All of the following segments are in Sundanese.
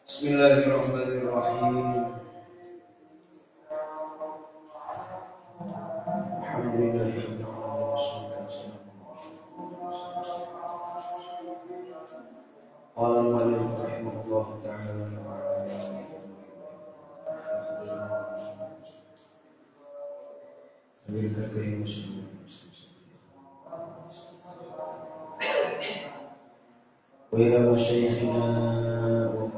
Bismillahirrahmanirrahim. Alhamdulillahirabbil alamin. Qala al-mu'allif rahimahullahu ta'ala wa ala alihi wa ila masyayikhina wa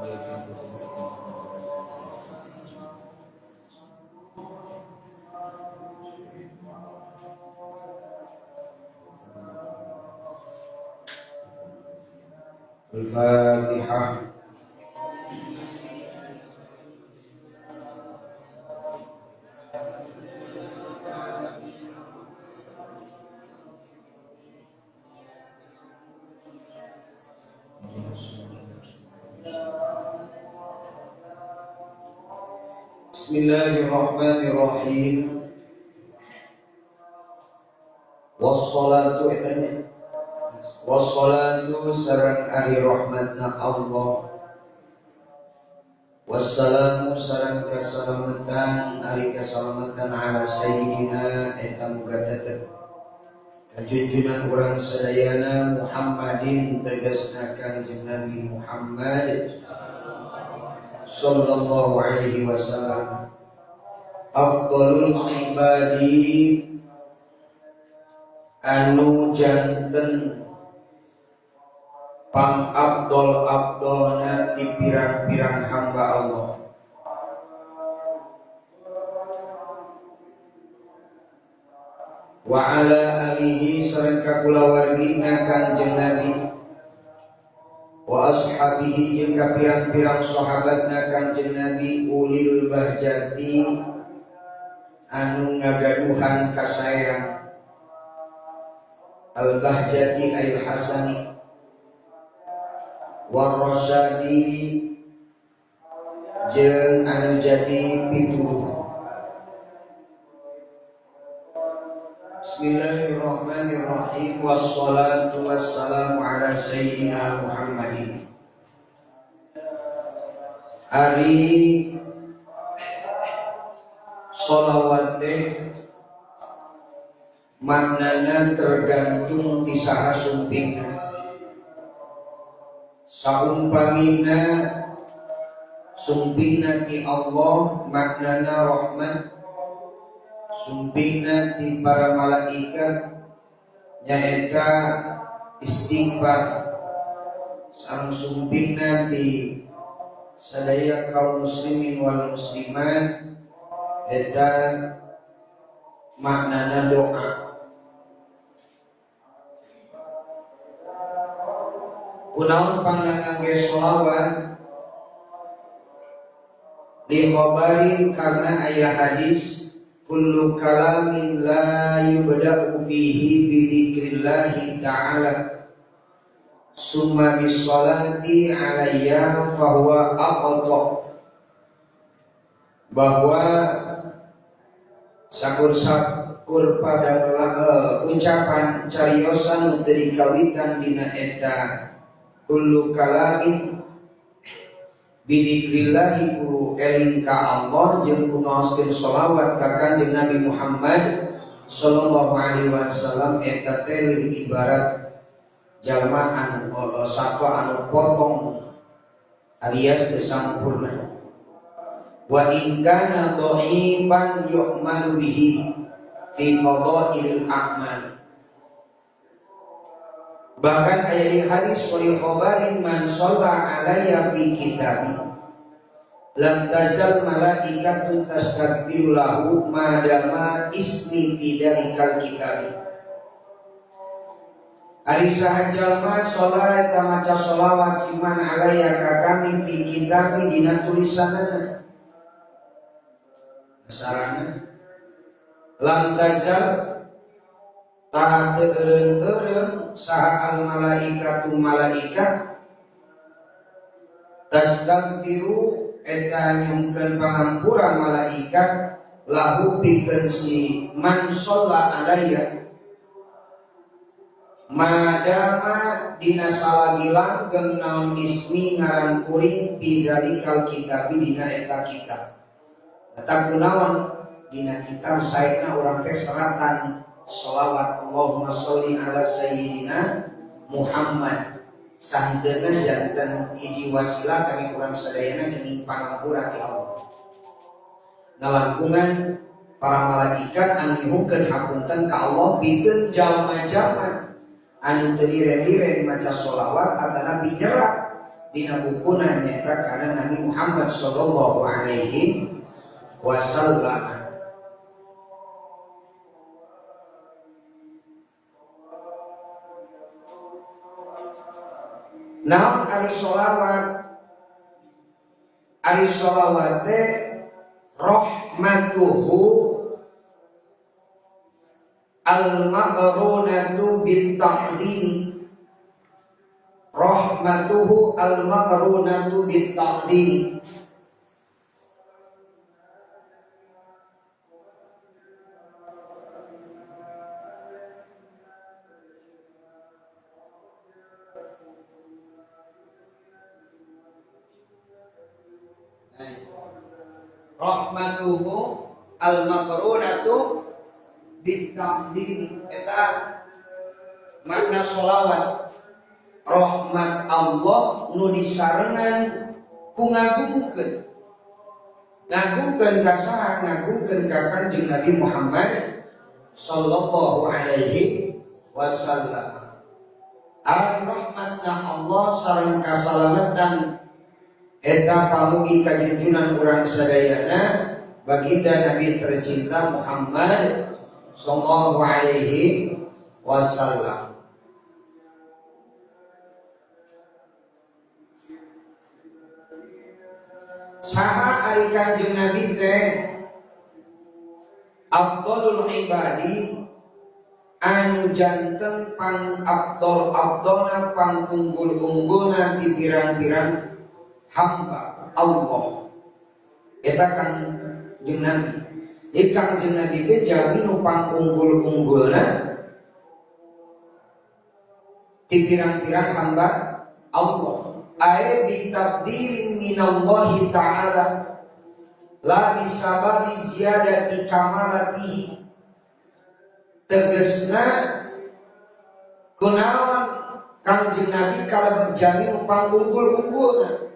Al-Fatihah. Bismillahirrahmanirrahim. Wassalatu etanya wassalatu sareng ari rahmatna Allah, wassalamu sareng kasalamatan ari kasalamatan ala sayyidina eta muga tetep kajunjunan urang sadayana Muhammadin tegasna Kangjeng Nabi Muhammad sallallahu alaihi wasallam. Afdalul ibadi anu janten pang abdol abdolna ti pirang-pirang hamba Allah. Wa ala alihi sareng kakulawargina Kangjeng Nabi, wa ashabihi jeung kapirang-pirang sahabatna Kangjeng Nabi ulil bahjati anu ngagaduhan kasayang al bahjati al hasani warrasyadi jeung anu jadi pituduh. Bismillahirrahmanirrahim. Wassalatu wassalamu ala sayyidina Muhammadin. Ari sholawat teh maknana tergantung ti saha sumpingna. Saumpamina sumpingna ti Allah maknana rahmat, sumpingna ti para malaikat nyaeta istighfar, sareng sumpingna ti sadaya kaum muslimin wal muslimat eta maknana doa. Kunaon pangna ngangge sholawat li khabarin karena aya hadis kullu kalamin la yubda'u fihi bi dzikrillahi ta'ala summa bis-sholati alayya fahuwa aqta. Bahwa sakur-sakur pada ucapan cariosan nu teu dikawitan dina eta kullu kalamin bidzikrillahi ku eling ka Allah jeung ku ngaoskeun sholawat ka Kangjeng Nabi Muhammad sallallahu alaihi wasallam eta teh ibarat jalma anu satwa anu potong alias teu sampurna. Wa in kana dha'ifan yu'malu bihi fi qada'il a'mal. Bahkan aya di hadis wa khabarin man shalla alayya fi kitabi lam tazal malaikatu tastaghfiru lahu ma dama ismi fi dalikal kitabi. Ari saha jalma salat maca sholawat siman alayya ka kami fi kitabi dina tulisanana. Sarana lam tazal tah teu eureun-eureun saha al malaikatu malaikat tastaghfiru eta nyungkeun pangampura malaikat lahu pikeun si man shalla alayya. Madama dina salagi langgeng naon ismi ngaran kuring bidzalikal kitabi dina eta kitab. Eta kunaon dina kitab saena urang teh seratan sholawat Allahumma sholli ala sayyidina Muhammad. Sahenteuna janten hiji wasilah kangge urang sadayana kenging pangampura ti Allah. Ngalangkungan para malaikat anu nyuhunkeun hapunten ka Allah pikeun jalma-jalma anu teu liren-liren maca sholawat atana binyerat dina bukuna nyaeta kana Nabi Muhammad sallallahu alaihi wasallam. Naon ari sholawat? Ari sholawat teh rahmatuhu al-maqrunatu bit-ta'zimi. Rahmatuhu al-maqrunatu bit-ta'zimi. Rahmatuhu al-maqrunatu bit-ta'zimi. Eta makna sholawat rahmat Allah nu disarengan ku ngagungkeun. Ngagungkeun ka saha? Ngagungkeun ka Kanjeng Nabi Muhammad sallallahu alaihi wasallam. Ari rahmatna Allah sareng kasalamatan eta pamugi kajunjunan urang sadayana baginda Nabi tercinta Muhammad sallallahu alaihi wasallam. Saha ari Kanjeng Nabi teh afdalul ibadi anu janten pang afdol afdolna pang unggul-unggulna ti pirang-pirang hamba Allah. Eta Kanjeng Nabi. Jadi Kanjeng Nabi teh jalmi nu pang unggul-unggulna ti pirang-pirang hamba Allah. Ae bi tafdilin minallahi ta'ala la bisababi ziyadati kamalatihi. Tegesna kunaon Kanjeng Nabi kalebet jalmi nu pang unggul-unggulna.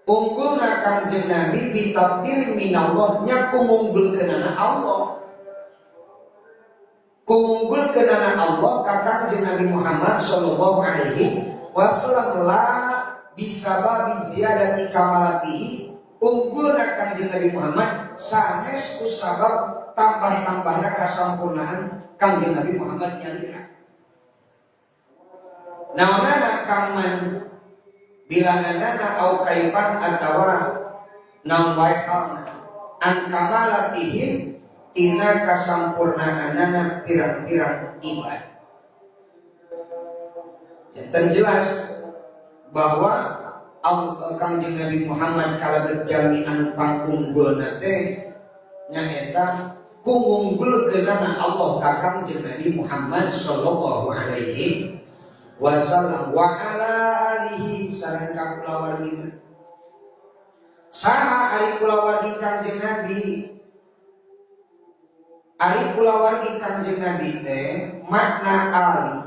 Unggulna Kanjeng Nabi bitafdil minallah nya kumunggulkeunana Allah. Kumunggulkeunana Allah ka Kanjeng Nabi Muhammad sallallahu alaihi wasallam la bisababi ziyadati kamalatihi. Unggulna Kanjeng Nabi Muhammad sanes ku sabab tambah-tambahna kasampurnaan Kanjeng Nabi Muhammad nyalira. Naonana kaman bilanganana au kaifan atawa naon wae halna an kamalatihim tina kasampurnaanana pirang-pirang ibadah. Janten jelas bahwa Kanjeng Nabi Muhammad kalebet jalmi anu pangunggulna teh nyaeta kungunggulkeunana Allah ka Kanjeng Nabi Muhammad sallallahu alaihi wasallam wa ala alihi sareng ka kulawargina. Saha ari kulawargi Kanjeng Nabi? Ari kulawargi Kanjeng Nabi teh makna ali,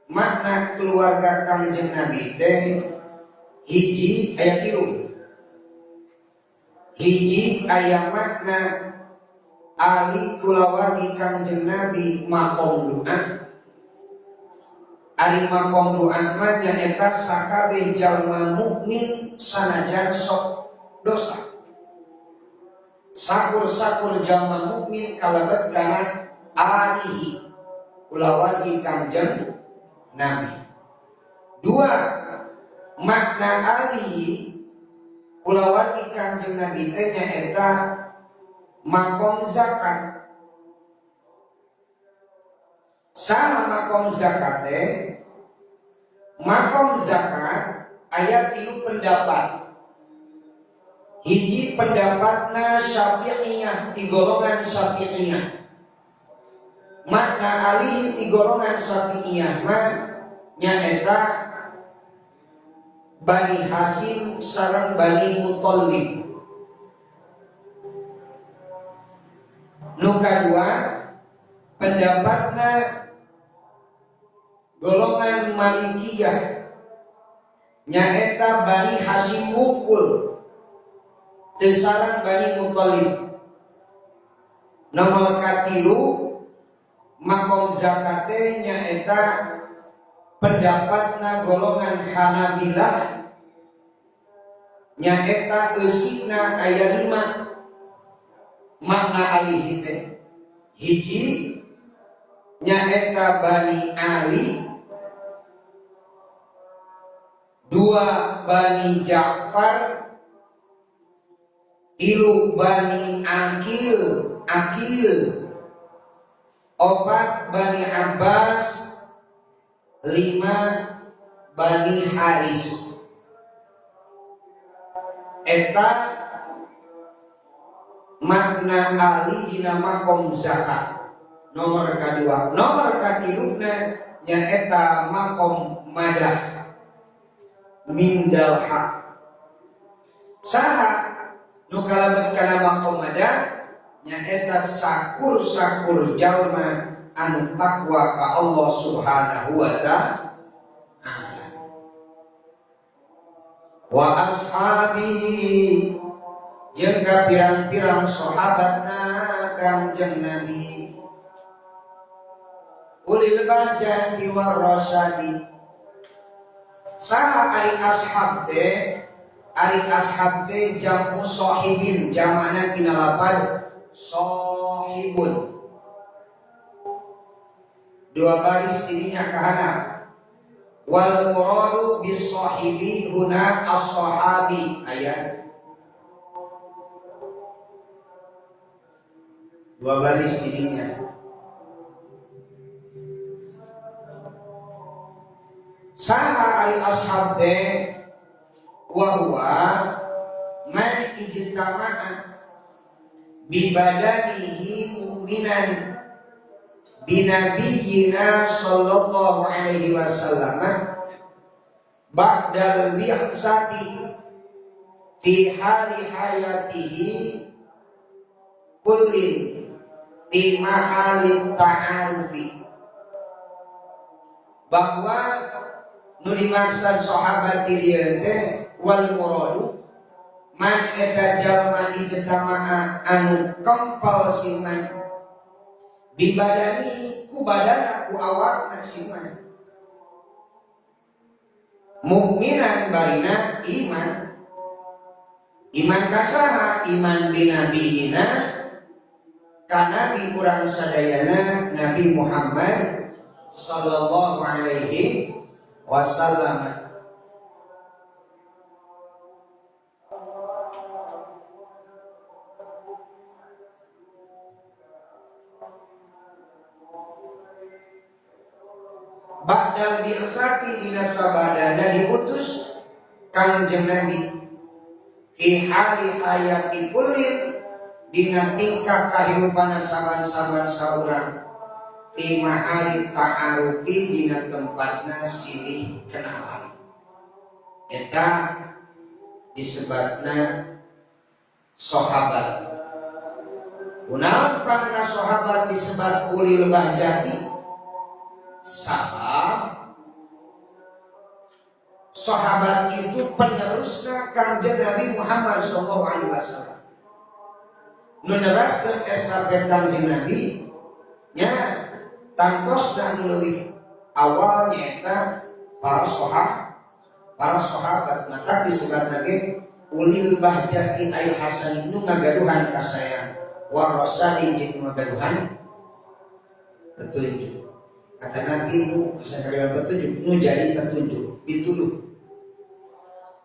makna keluarga Kanjeng Nabi teh hiji aya tilu. Hiji aya makna ali kulawargi Kanjeng Nabi makom doa. Ari makom doa mah nyaeta sakabeh jalma mukmin sanajan sok dosa. Sakur-sakur jalma mukmin kalebet kana alihi kulawargi Kanjeng Nabi. Dua, makna alihi kulawargi Kanjeng Nabi teh nyaeta makom zakat. Sama makom zakat teh, makom zakat aya tilu pendapat. Hiji pendapatna Syafi'iyah, di golongan Syafi'iyah. Makna alihi ti golongan Syafi'iyah mah nyaeta Bani Hasyim sareng Bani Muthalib. Nu kadua pendapatna golongan Malikiyah nyaeta Bani Hasyim wungkul teu sareng Bani Muthalib. Nomor katilu makom zakate nyaeta pendapatna golongan Hanabilah nyaeta eusina aya 5 makna alihi teh. Hiji nyaeta Bani Ali, 2 Bani Ja'far, 3 Bani Akil, 4 Bani Abbas, 5 Bani Haris. Eta makna ali dina makom zakat nomor kadua. Nomor katiluna nyaeta makom madah mindal hak. Saha nu kalebet kana makom madah nyaeta sakur-sakur jalma anu takwa ka Allah Subhanahu wa ta'ala. Wa ashabi jeung ka pirang-pirang sahabatna Kangjeng Nabi ulil bahjati warrasyadi. Saha ari ashab teh? Ari ashab teh jamu sahibin, jamana tina lapan sahibun. Dua baris dirinya kahanap. Wal muradu bis sahibi huna as-sahabi ayat. Dua baris dirinya. Saha ari ashab teh wa huwa man ijtama'a bi badanihi mu'minan binabiyyina sallallahu alaihi wasallam ba'dal bi'sati fi hali hayatihi kullin fi mahalin ta'arufi. Bahwa nu dimaksud sahabat di dieu teh wal muradu man eta jalma ijtama'a anu kempal siman bibadani ku badana ku awakna siman mukminan barina iman, iman kasaha iman binabiyina ka nabi urang sadayana Nabi Muhammad sallallahu alaihi wasallam. Ba'dal bi'sati dina sabadana diutus Kangjeng Nabi fi hali hayati kullin dina tingkah kahirupan saban-saban saurang fi mahali ta'arufi dina tempatna silih kenalan. Eta disebatna sahabat. Kunaon pangna sahabat disebat ulil bahjati? Sabab sahabat itu penerusna Kangjeng Nabi Muhammad sallallahu alaihi wasallam. Nu neraskeun estafet Kangjeng Nabi nya tangtosna nu leuwih awal nyaeta para sahabat. Mata disebatna ge ulil bahjati al hasan nu ngagaduhan kasayang warasadi jeung nu ngagaduhan petunjuk. Kata Nabi nu sakalian petunjuk nu jadi petunjuk pituduh.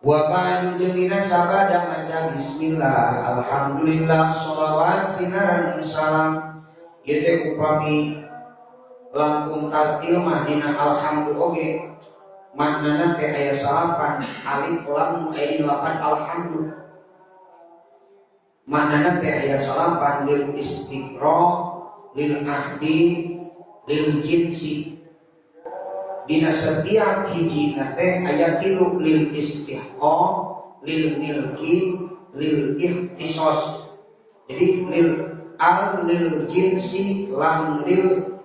Wa ba'du jeung dina sabada maca bismillah alhamdulillah sholawat sinaran salam. Ieu teh upami langkung tartil mah dina alhamdulillah oge maknana teh aya salapan alif lam aya 8 alhamdulillah. Maknana teh aya salapan lil istiqra lil ahdi lil jinsi dina setiap hiji teh aya tilu lil istihqaq lil milki lil ikhtisas. Jadi lil al lil jinsi lam lil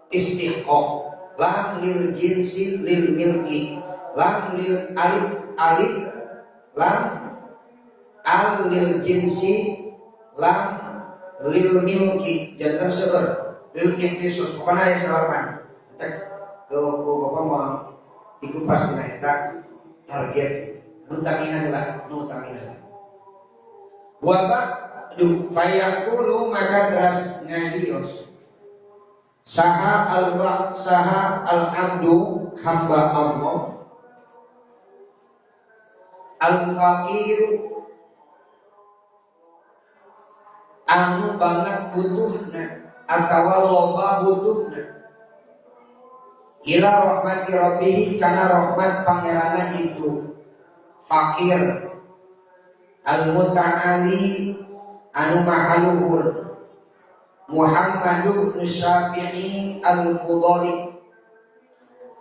istihqaq lam lil jinsi lil milki lam lil alif alif lam al lil jinsi lam lil milki jantan seueur lil ikhtisas pokona aya salapan eta ke bapak moal dikupas dina eta target nu tamina heula nu tamina wa ba'du fayaqulu maka teras ngadios saha al saha al abdu hamba Allah al faqir anu banget butuhna atawa loba butuhna ila rahmati rabbih kana rahmat pangerana itu fakir al muta'ali anu maha luhur Muhammad bin Syafi'i al-Fudhali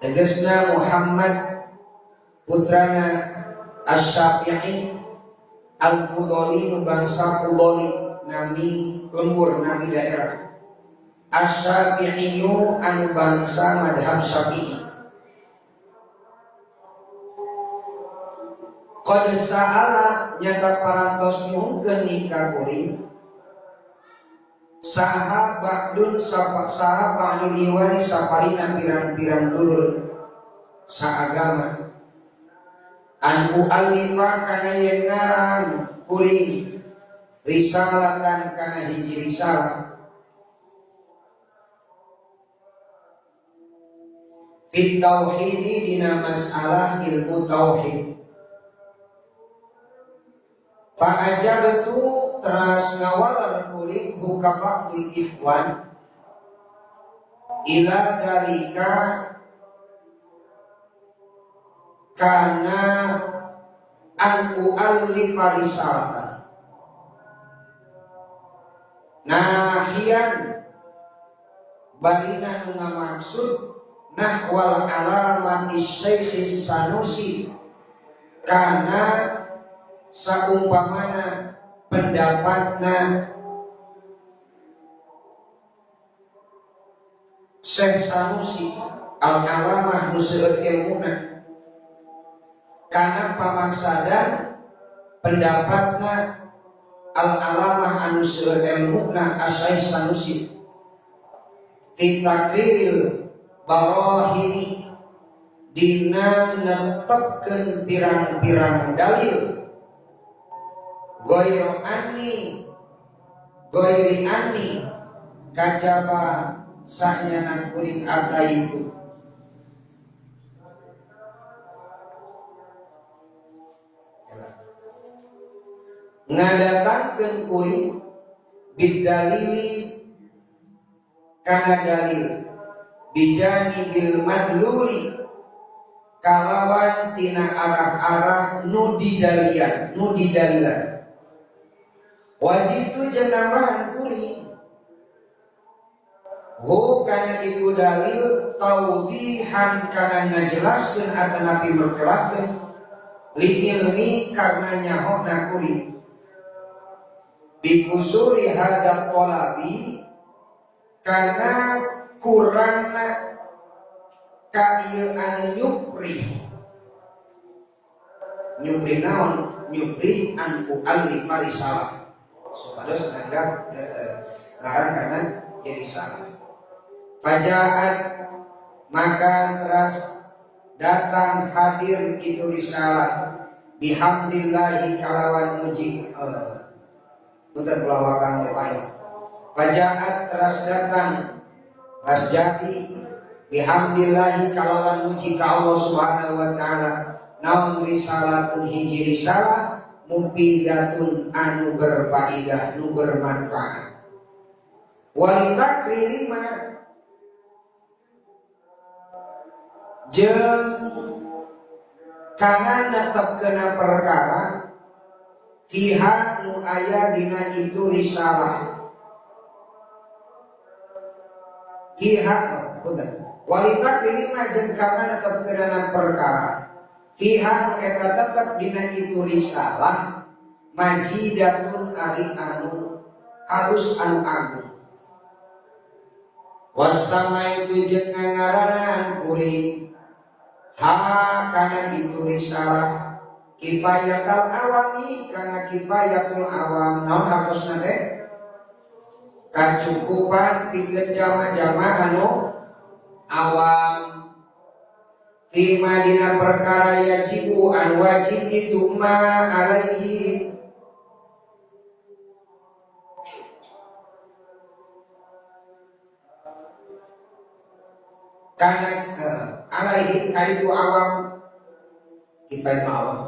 tegasna Muhammad putrana Asy-Syafi'i al-Fudhali nu bangsa Fudhali nami lembur nami daerah Asy-Syafi'i anu bangsa madhab Syafi'i. Qad sa'ala nyata parantos nyuhunkeun ka kuring saha ba'dun saha ba'dul iwani saparina pirang-pirang dulur saagama an u'allifa kana yen ngarang kuring risalatan kana hiji risalah fit tauhidi dina masalah ilmu tauhid. Fa ajabtu teras ngawaler kuring huka ba'dul ikhwan ila dalika kana an u'allifa risalatan nahian barina nu ngamaksud nahwal alamati Syekh Sanusi kana saumpamana pendapatna Syekh Sanusi al-alamah nu seueur ilmuna kana pamaksadan pendapatna al-alamah anu seueur ilmuna Syekh Sanusi fi takriril barahini dina netepkeun pirang-pirang dalil goiro anni goiri anni kajaba sahnyana kuring ataitu ngadatangkeun kuring bidalili kana dalil bijani bil madluli kalawan tina arah-arah nu didalian nu didalilan wazitu jeung nambahan kuring hu kana itu dalil taudihan kana ngajelaskeun atanapi mertelakeun li ilmi karena nyahona kuring bikusuri hadza qalabi karena kurangna ka ieu anu nyupri nyupri naon nyupri an u'allifa risalah supados nganggap ngarang karena jadi salah. Fajaat maka teras datang hadir itu risalah bihamdillahi kalawan muji punten kula wakang lepain. Fajaat teras datang teras jadi bihamdillahi kalawan muji ka Allah Subhanahu wa taala naon risalatun hiji risalah mufidatun anu berfaidah nu bermanfaat walitakrima jeung kana netepkeuna perkara fiha nu aya dina itu risalah Fiha punten walita pilima jeung kana tetepkeunana perkara fiha eta tetep dina itu risalah majidatun ari anu harus anu agung wasama itu jeung ngaranan kuring ha kana itu risalah kifayatul awami kana kifayatul awam naon hartosna teh kacukupan pikeun jama-jama anu awam fi madina perkara yajibu an wajib itu ma alaihi kana alaihi kaitu awam kifayatul awam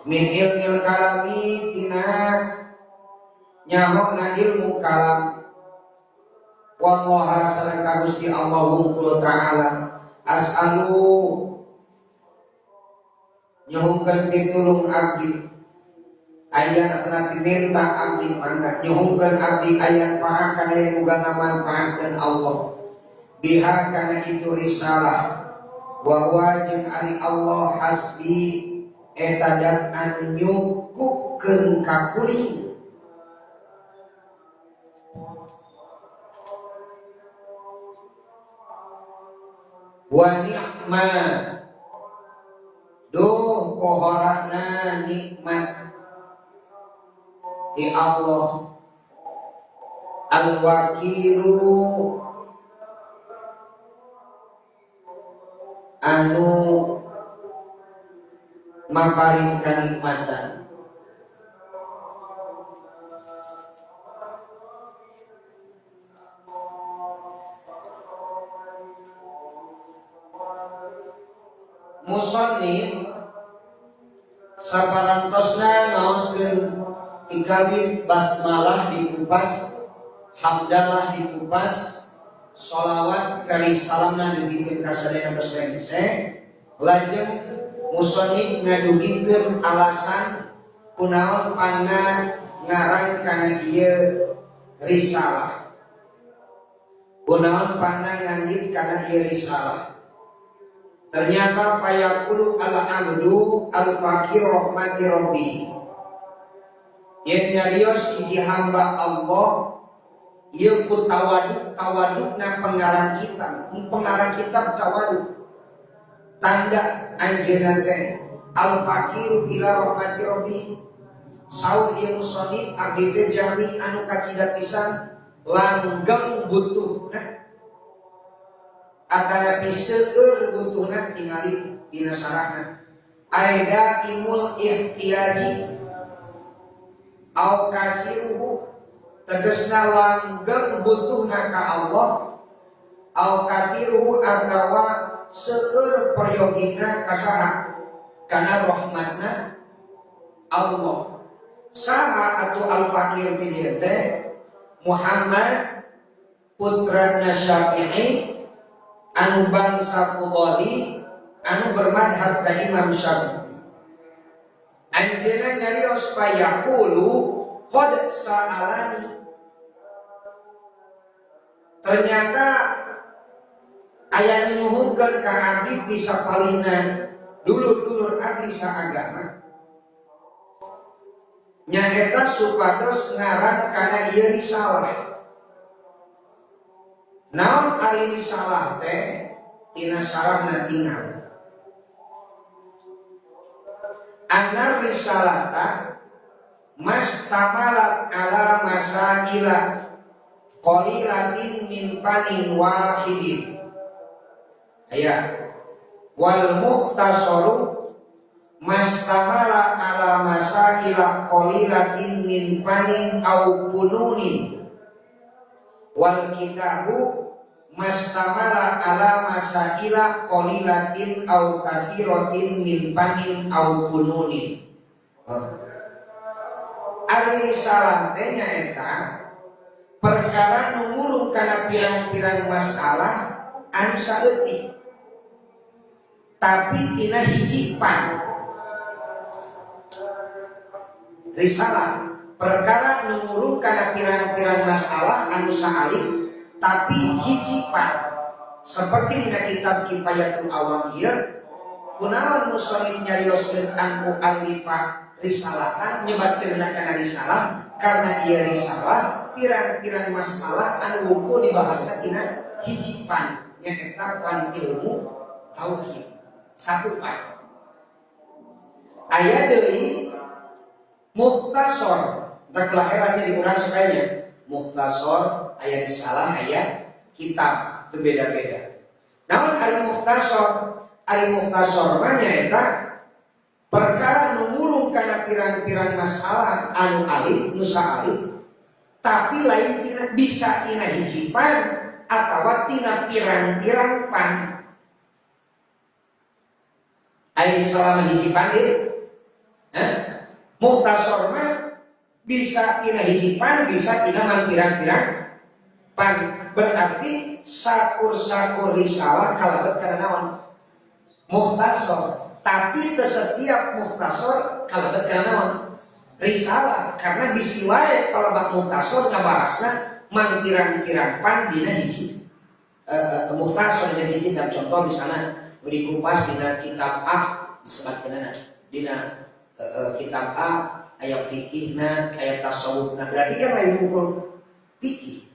min ilmil kalami tina nyahona ilmu kalam wallaha sareng ka Gusti Allah hungkul ta'ala as'alu nyuhunkeun pitulung abdi aya atanapi minta abdi mangga nyuhunkeun abdi aya paakan aya muga ngamanfaatkeun Allah biha kana itu risalah wa huwa jeung ari Allah hasbi eta dat anu nyukupkeun ka kuring wa ni'ma duh pohorana nikmat ti Allah al-wakilu anu maparin kanikmatan musannif saparantosna ngaoskeun tikawit basmalah dikupas hamdalah dikupas sholawat kali salamna dugikeun ka sadayana tos rengse lajeng musannif ngadugikeun alasan kunaon panna ngarang kana ieu risalah kunaon panna nganggit kana ieu risalah. Ternyata fayaqulu al-abdu al-fakir rahmati rabbi yen nyarios hiji hamba Allah ieu ku tawaduk tawadukna pengarang kitab tawaduk tanda anjeunna teh al-fakiru ila rahmati rabbi saur ieu musannif abdi teh jami anu kacida pisan langgeng butuhna atanapi seueur butuhna tingali dina sarahna aida imul ihtiyaji au kasiruhu tegesna langgeng butuhna ka Allah au katiruhu atawa seueur peryogina ka saha kana rahmatna Allah saha atuh al-fakir ti dieu teh Muhammad putrana Syafi'i anu bangsa Fudhali anu bermadhab ka Imam Syafi'i anjeunna nyarios fayaqulu qad sa'alani ternyata aya nu nyuhunkeun ka abdi ti sapalihna dulur-dulur abdi saagama nyaeta supados ngarang kana ieu risalah. Naon ari risalah teh tina sarahna tinggal annar risalata mastamalat ala masaila qalilatin min panin wahidin aya wal mukhtasaru mastamala ala masaila qalilatin min panin au pununin wal kitabu mastamala ala masaila qalilatin au katsiratin min panin au pununin. Ari risalah teh nyaeta perkara nu murung kana pirang-pirang masalah anu saeutik tapi tina hiji pan. Risalah perkara nu murung kana pirang-pirang masalah anu saeutik tapi hiji pan. Seperti dina kitab Kifayatul Awam ieu kunaon musannif nyarioskeun an u'allifa risalatan nyebatkeun kana risalah karena ieu risalah pirang-pirang masalah anu wungkul dibahasna tina hiji pan nyaeta pan ilmu tauhid satu pan. Aya deui mukhtasor tak kelahirannya di urang sakanya mukhtasor aya risalah aya kitab itu beda-beda. Namun ari mukhtasor mah nyaeta perkara nu murung kana pirang-pirang masalah anu alit nu saalit tapi lain tina bisa tina hiji pan atawa tina pirang-pirang pan. Aya risalah mah hiji pan deui. Mukhtasor mah bisa tina hiji pan bisa tina pirang-pirang pan. Berarti sakur-sakur risalah kalebet kana naon? Mukhtasor. Tapi teu setiap mukhtasor kalebet kana naon? Risalah. Karena bisi wae palebah mukhtasor ngabahasna mangpirang-pirang pan dina hiji mukhtasor dina hiji kitab. Contoh misalnya nu dikupas dina kitab A disebutkeunana dina kitab A aya fikihna, aya tasawufna. Berarti kan lain ngumpul fikih.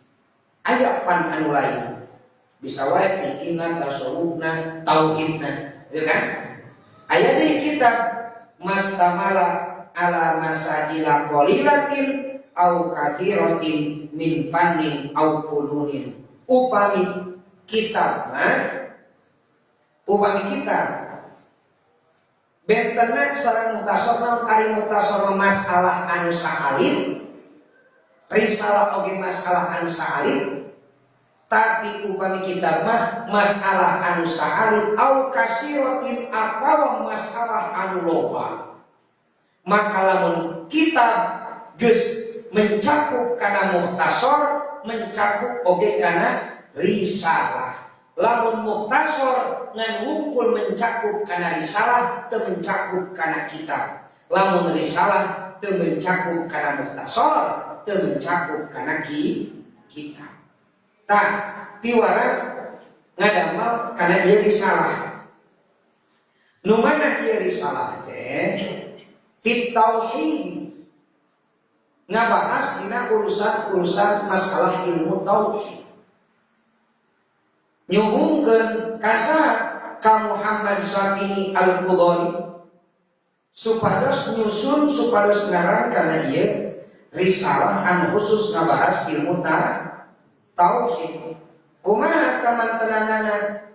Aya pan anu lain. Bisa wae fikihna, tasawufna, tauhidna, gitu kan? Aya deui kitab mastamala ala masaila qalilatin au katsiratin min fannin au fununin. Upami kitab mah upami kitab bentena sareng mukhtasor naon ari mukhtasor masalah anu saalit risalah oge masalah anu saalit tapi upami kitab mah masalah anu saalit au kasiratin atawa masalah anu loba. Maka lamun kitab geus mencakup kana mukhtasor mencakup oge kana risalah. Lamun mukhtasor ngan wungkul mencakup kana risalah teu mencakup kana kitab. Lamun risalah teu mencakup kana mukhtasor teu mencakup kana kitab. Tah piwarang ngadamel kana ieu risalah. Nu mana ieu risalah teh fit tauhid ngabahas dina urusan-urusan masalah ilmu tauhid. Nyuhungkeun kasa ka Muhammad Syafi'i Al-Fudhali supados nyusun supados ngarang kana ieu risalah anu khusus ngabahas ilmu tauhid. Kumaha kamantenanana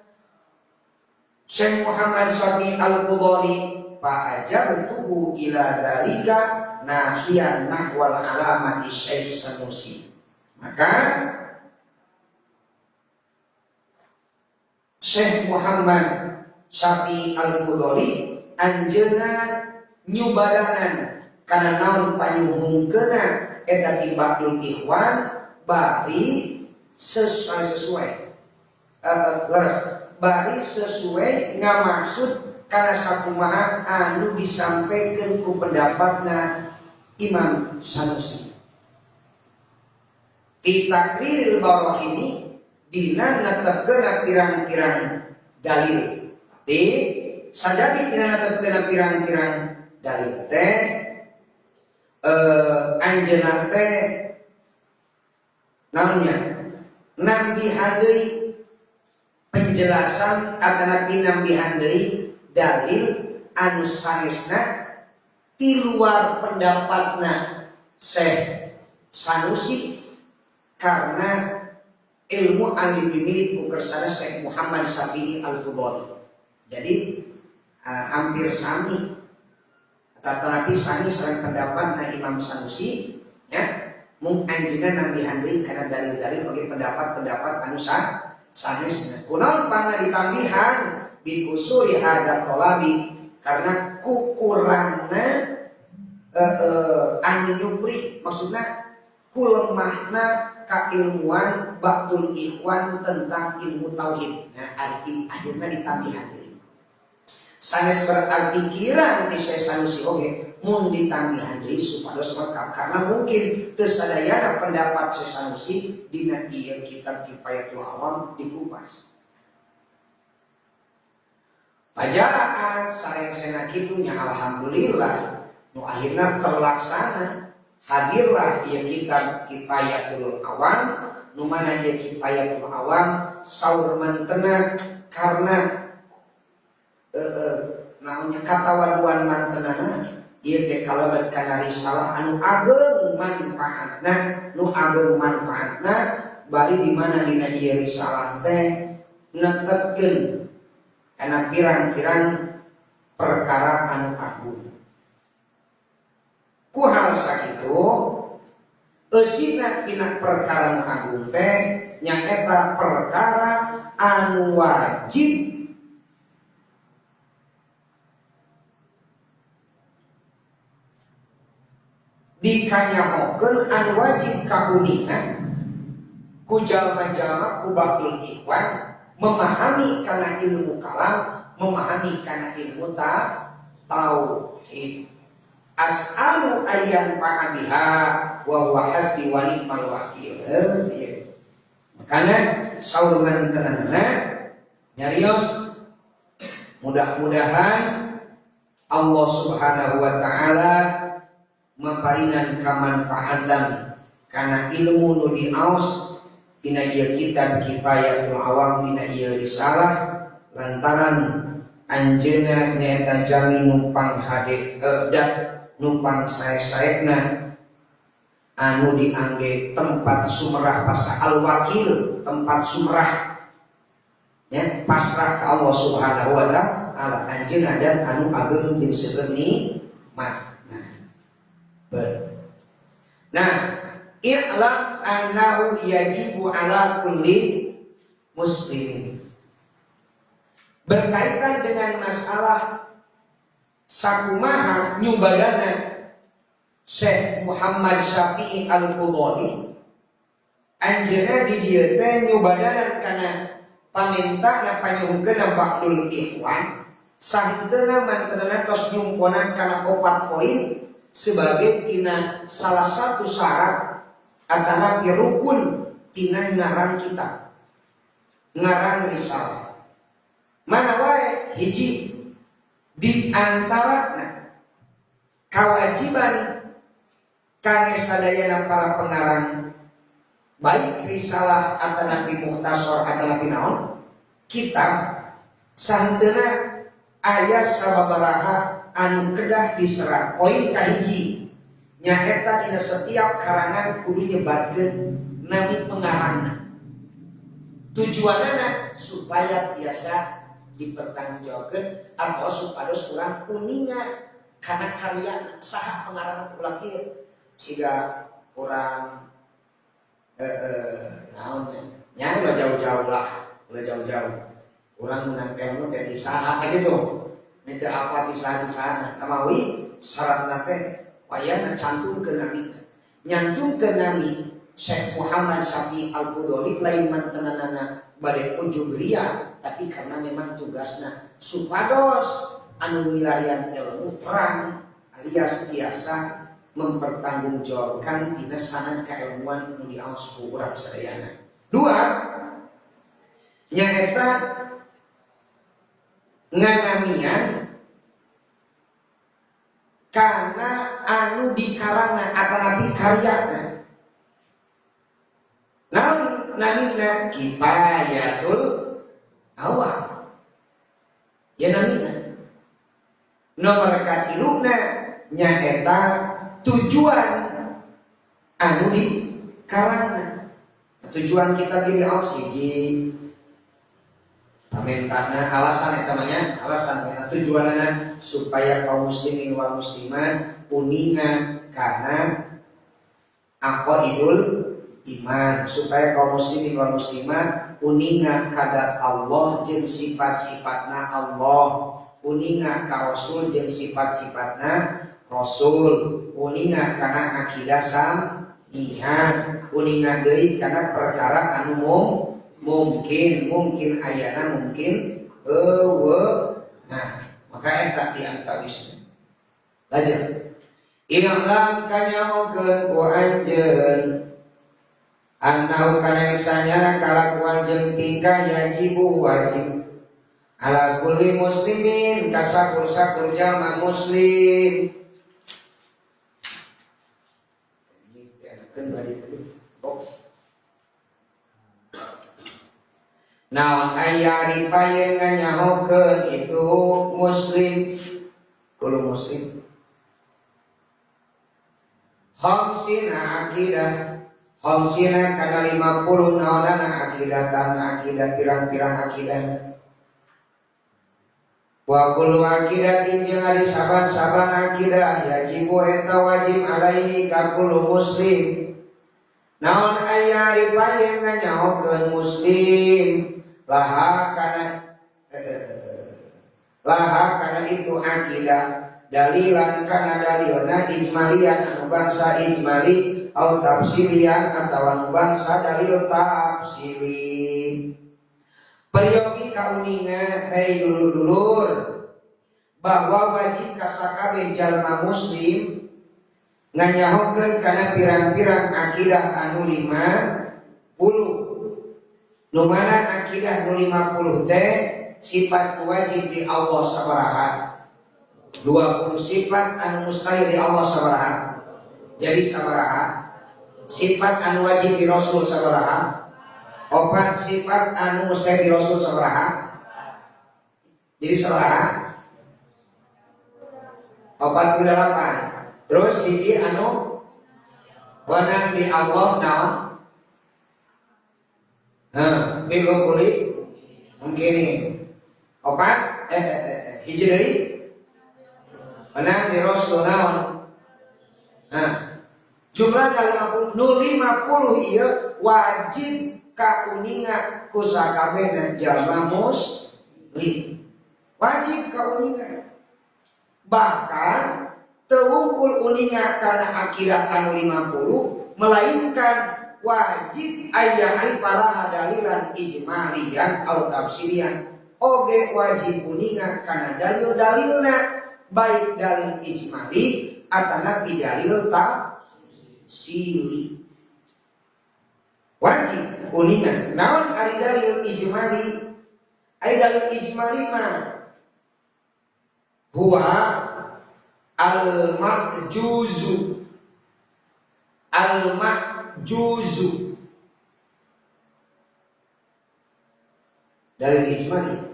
Syekh Muhammad Syafi'i Al-Fudhali fa ajabtuhu ila dzalika nahiyan nahwal alamati Syekh Sanusi. Maka Syekh Muhammad Syafi'i Al-Fudhali anjeunna nyubadanan kana naon panyuhungkeunna eta ti Ba'dul Ikhwan bari sesuai bari sesuai ngamaksud kana sakumaha anu disampaikan ku pendapatna Imam Sanusi. Fi takriril barahini dina netepkeun pirang-pirang dalil. Tapi sajati dina netepkeun pirang-pirang dalil teh anjeunna teh naonnya nambihan deui penjelasan atanapi nambihan deui dalil anu sanesna ti luar pendapatna Syekh Sanusi karena ilmu anu dimiliki ku kersana Syekh Muhammad Syafi'i Al-Fudhali. Jadi hampir sami tetapi sami sareng pendapatna Imam Sanusi ya mung anjeunna nambihan deui kana dalil-dalil oge pendapat-pendapat anu sanesna. Kunaon pangna ditambihan bikusuri hadza tolabi karena kukurangna anu nyupri maksudna kulemahna kailmuan Ba'dul Ikhwan tentang ilmu tauhid. Nah, arti akhirnya ditambihan deui. Sanes berarti kirang ti Syekh Sanusi oge mun ditambihan deui supados lengkap karena mungkin teu sadayana pendapat Syekh Sanusi dina ieu kitab Kifayatul Awam dikupas. Fajaa sarengsena kitu nya alhamdulillah nu akhirna terlaksana hadirlah ieu kitab Kifayatul Awam nu mana ieu Kifayatul Awam saur mantena karena naonnya katawaduan mantenana ieu teh kalebet kana risalah anu ageng manfaatna nu ageng manfaatna bari di mana dina ieu risalah teh netepkeun kana pirang-pirang perkara anu agung. Ku hal sakitu eusina tina perkara anu agung teh nyaeta perkara anu wajib dikanyahokeun anu wajib kauningan ku jalma-jalma ku ba'dul ikhwan memahami kana ilmu kalam, memahami kana ilmu tauhid. As'alu ayyan fa'abiha wa huwa hasbi wa ni'mal wakil. Makana saur mantenana nyarios mudah-mudahan Allah Subhanahu wa taala maparinan kamanfaatan kana ilmu nu diaos dina ieu kitab Kifayatul Awam dina ieu risalah lantaran anjeunna nyaeta jami numpang hade dat numpang sae-saena anu diangge tempat sumrah pasa al-wakil tempat sumrah ya pasrah ka Allah Subhanahu wa taala anjeunna dan anu ageng jeung seueur nikmat. Nah, i'lam annahu yajibu ala kulli muslimin. Berkaitan dengan masalah sakumaha nyubadana Syekh Muhammad Syafi'i Al-Fudhali anjeunna di dieu teh nyubadanan kana pamintana panyuhunkeun ba'dul ikhwan sahenteuna mantenna tos nyumponan kana 4 poin sebagai tina salah satu syarat atanapi rukun tina ngarang kitab ngarang risalah. Mana wae hiji di antarana kewajiban kangge sadayana para pengarang baik risalah atanapi mukhtasar atanapi naon kitab sahenteuna aya sababaraha anu kedah diserat. Poin kahiji nyaeta dina setiap karangan kudu nyebatkeun nami pengarangna. Tujuanana supaya tiasa dipertanggungjawabkeun atau supados urang uninga kana karya saha pengarangna teh ulah kieu siga urang naon nya ulah jauh-jauh lah, ulah jauh-jauh. Urang menang ilmu teh di saha gitu. Minta apa di saha-saha tamawi syaratna teh wayahna cantumkeun namina. Nyantumkeun nami Syekh Muhammad Syafi'i Al-Fudhali lain mantenanana bade ujub ria tapi karena memang tugasna supados anu milarian ilmu terang alias tiasa mempertanggungjawabkan tina sanad kailmuan nu diaos ku urang sadayana. Dua nyaeta nganamian karena anu dikarana atanapi karyana. Naon namina Kifayatul Awam ya namina. Nomor katiluna nyaeta tujuan anu dikarana. Tujuan kita diri hiji pamentana alasan eta mah nya alasan tujuanana supaya kaum muslimin wal muslimat uninga kana aqaidul iman, supaya kaum muslimin wal muslimat uninga kada Allah jeung sifat-sifatna Allah, uninga ka Rasul jeung sifat-sifatna Rasul, uninga kana akidah samihan, uninga deui kana perkara anu mungkin mungkin ayana mungkin eueuh. Nah, maka eta di antawisna. Lajeng inahlam kanyahokeun ku anjeun annahu kana sanyana kalakuan jeung tingkah yajibu wajib Ala kulli muslimin kasakur-sakur jalma muslim. Naon aya ripayeun nganyahokeun itu muslim kulo muslim. Khamsina akidah, khamsina kana 50 naonana akidah tan akidah pirang-pirang akidah. Wa kullu aqidatin jeung ari saban-saban akidah yajibu eta wajib alaihi ka kullu muslim. Naon aya ripayeun nganyahokeun muslim laha kana itu akidah dalilan kana dalilna ijmalian anu bangsa ijmali au tafsilian atawa anu bangsa dalil tafsili. Peryogi kauninga hei dulur-dulur bahwa wajib kasakabeh jalma muslim nganyahokeun kana pirang-pirang akidah anu 50. Nu mana akidah nu 50 teh sifat wajib di Allah sabaraha? 20 sifat anu mustahil di Allah sabaraha? Jadi sabaraha? Sifat anu wajib di Rasul sabaraha? 4 sifat anu mustahil di Rasul sabaraha? Jadi sabaraha? 48. Terus hiji anu wenang di Allah naon? Heh, tilu kulit mungkin opat hiji deui wenang di Rasul naon? Nah, jumlah kali 50 nu 50 ieu wajib kauninga ku sakabehna jalma muslim. Wajib kauninga. Bahkan teu wungkul uninga kana akidah anu 50 melainkan wajib aya arifalaha dalilan ijmalian au tafsirian. Oge wajib uninga kana dalil-dalilna baik dalil ijmali atanapi dalil tafsiri. Wajib uninga. Naon ari dalil ijmali? Ari dalil ijmali mah huwa al-ma'juzu. Al-ma'juzu dalil ijmali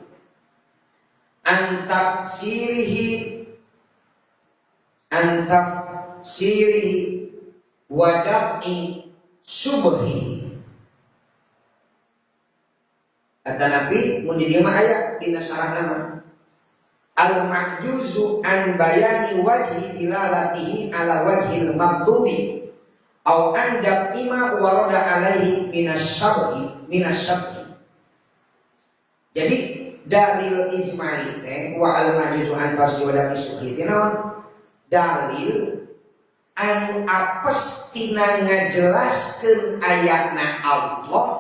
antafsirihi wada'i subhi. Atanapi mun di dieu mah aya dina sarahna mah al-ma'juzu an bayani wajhi dilalatihi ala wajhil maktubi au andab ima warada alaihi minasyabhi minasyabhi. Jadi dalil ijmali teh wa al-ma'juzu an tafsir wa subhi teh naon? Dalil anu apes tina ngajelaskeun ayatna Allah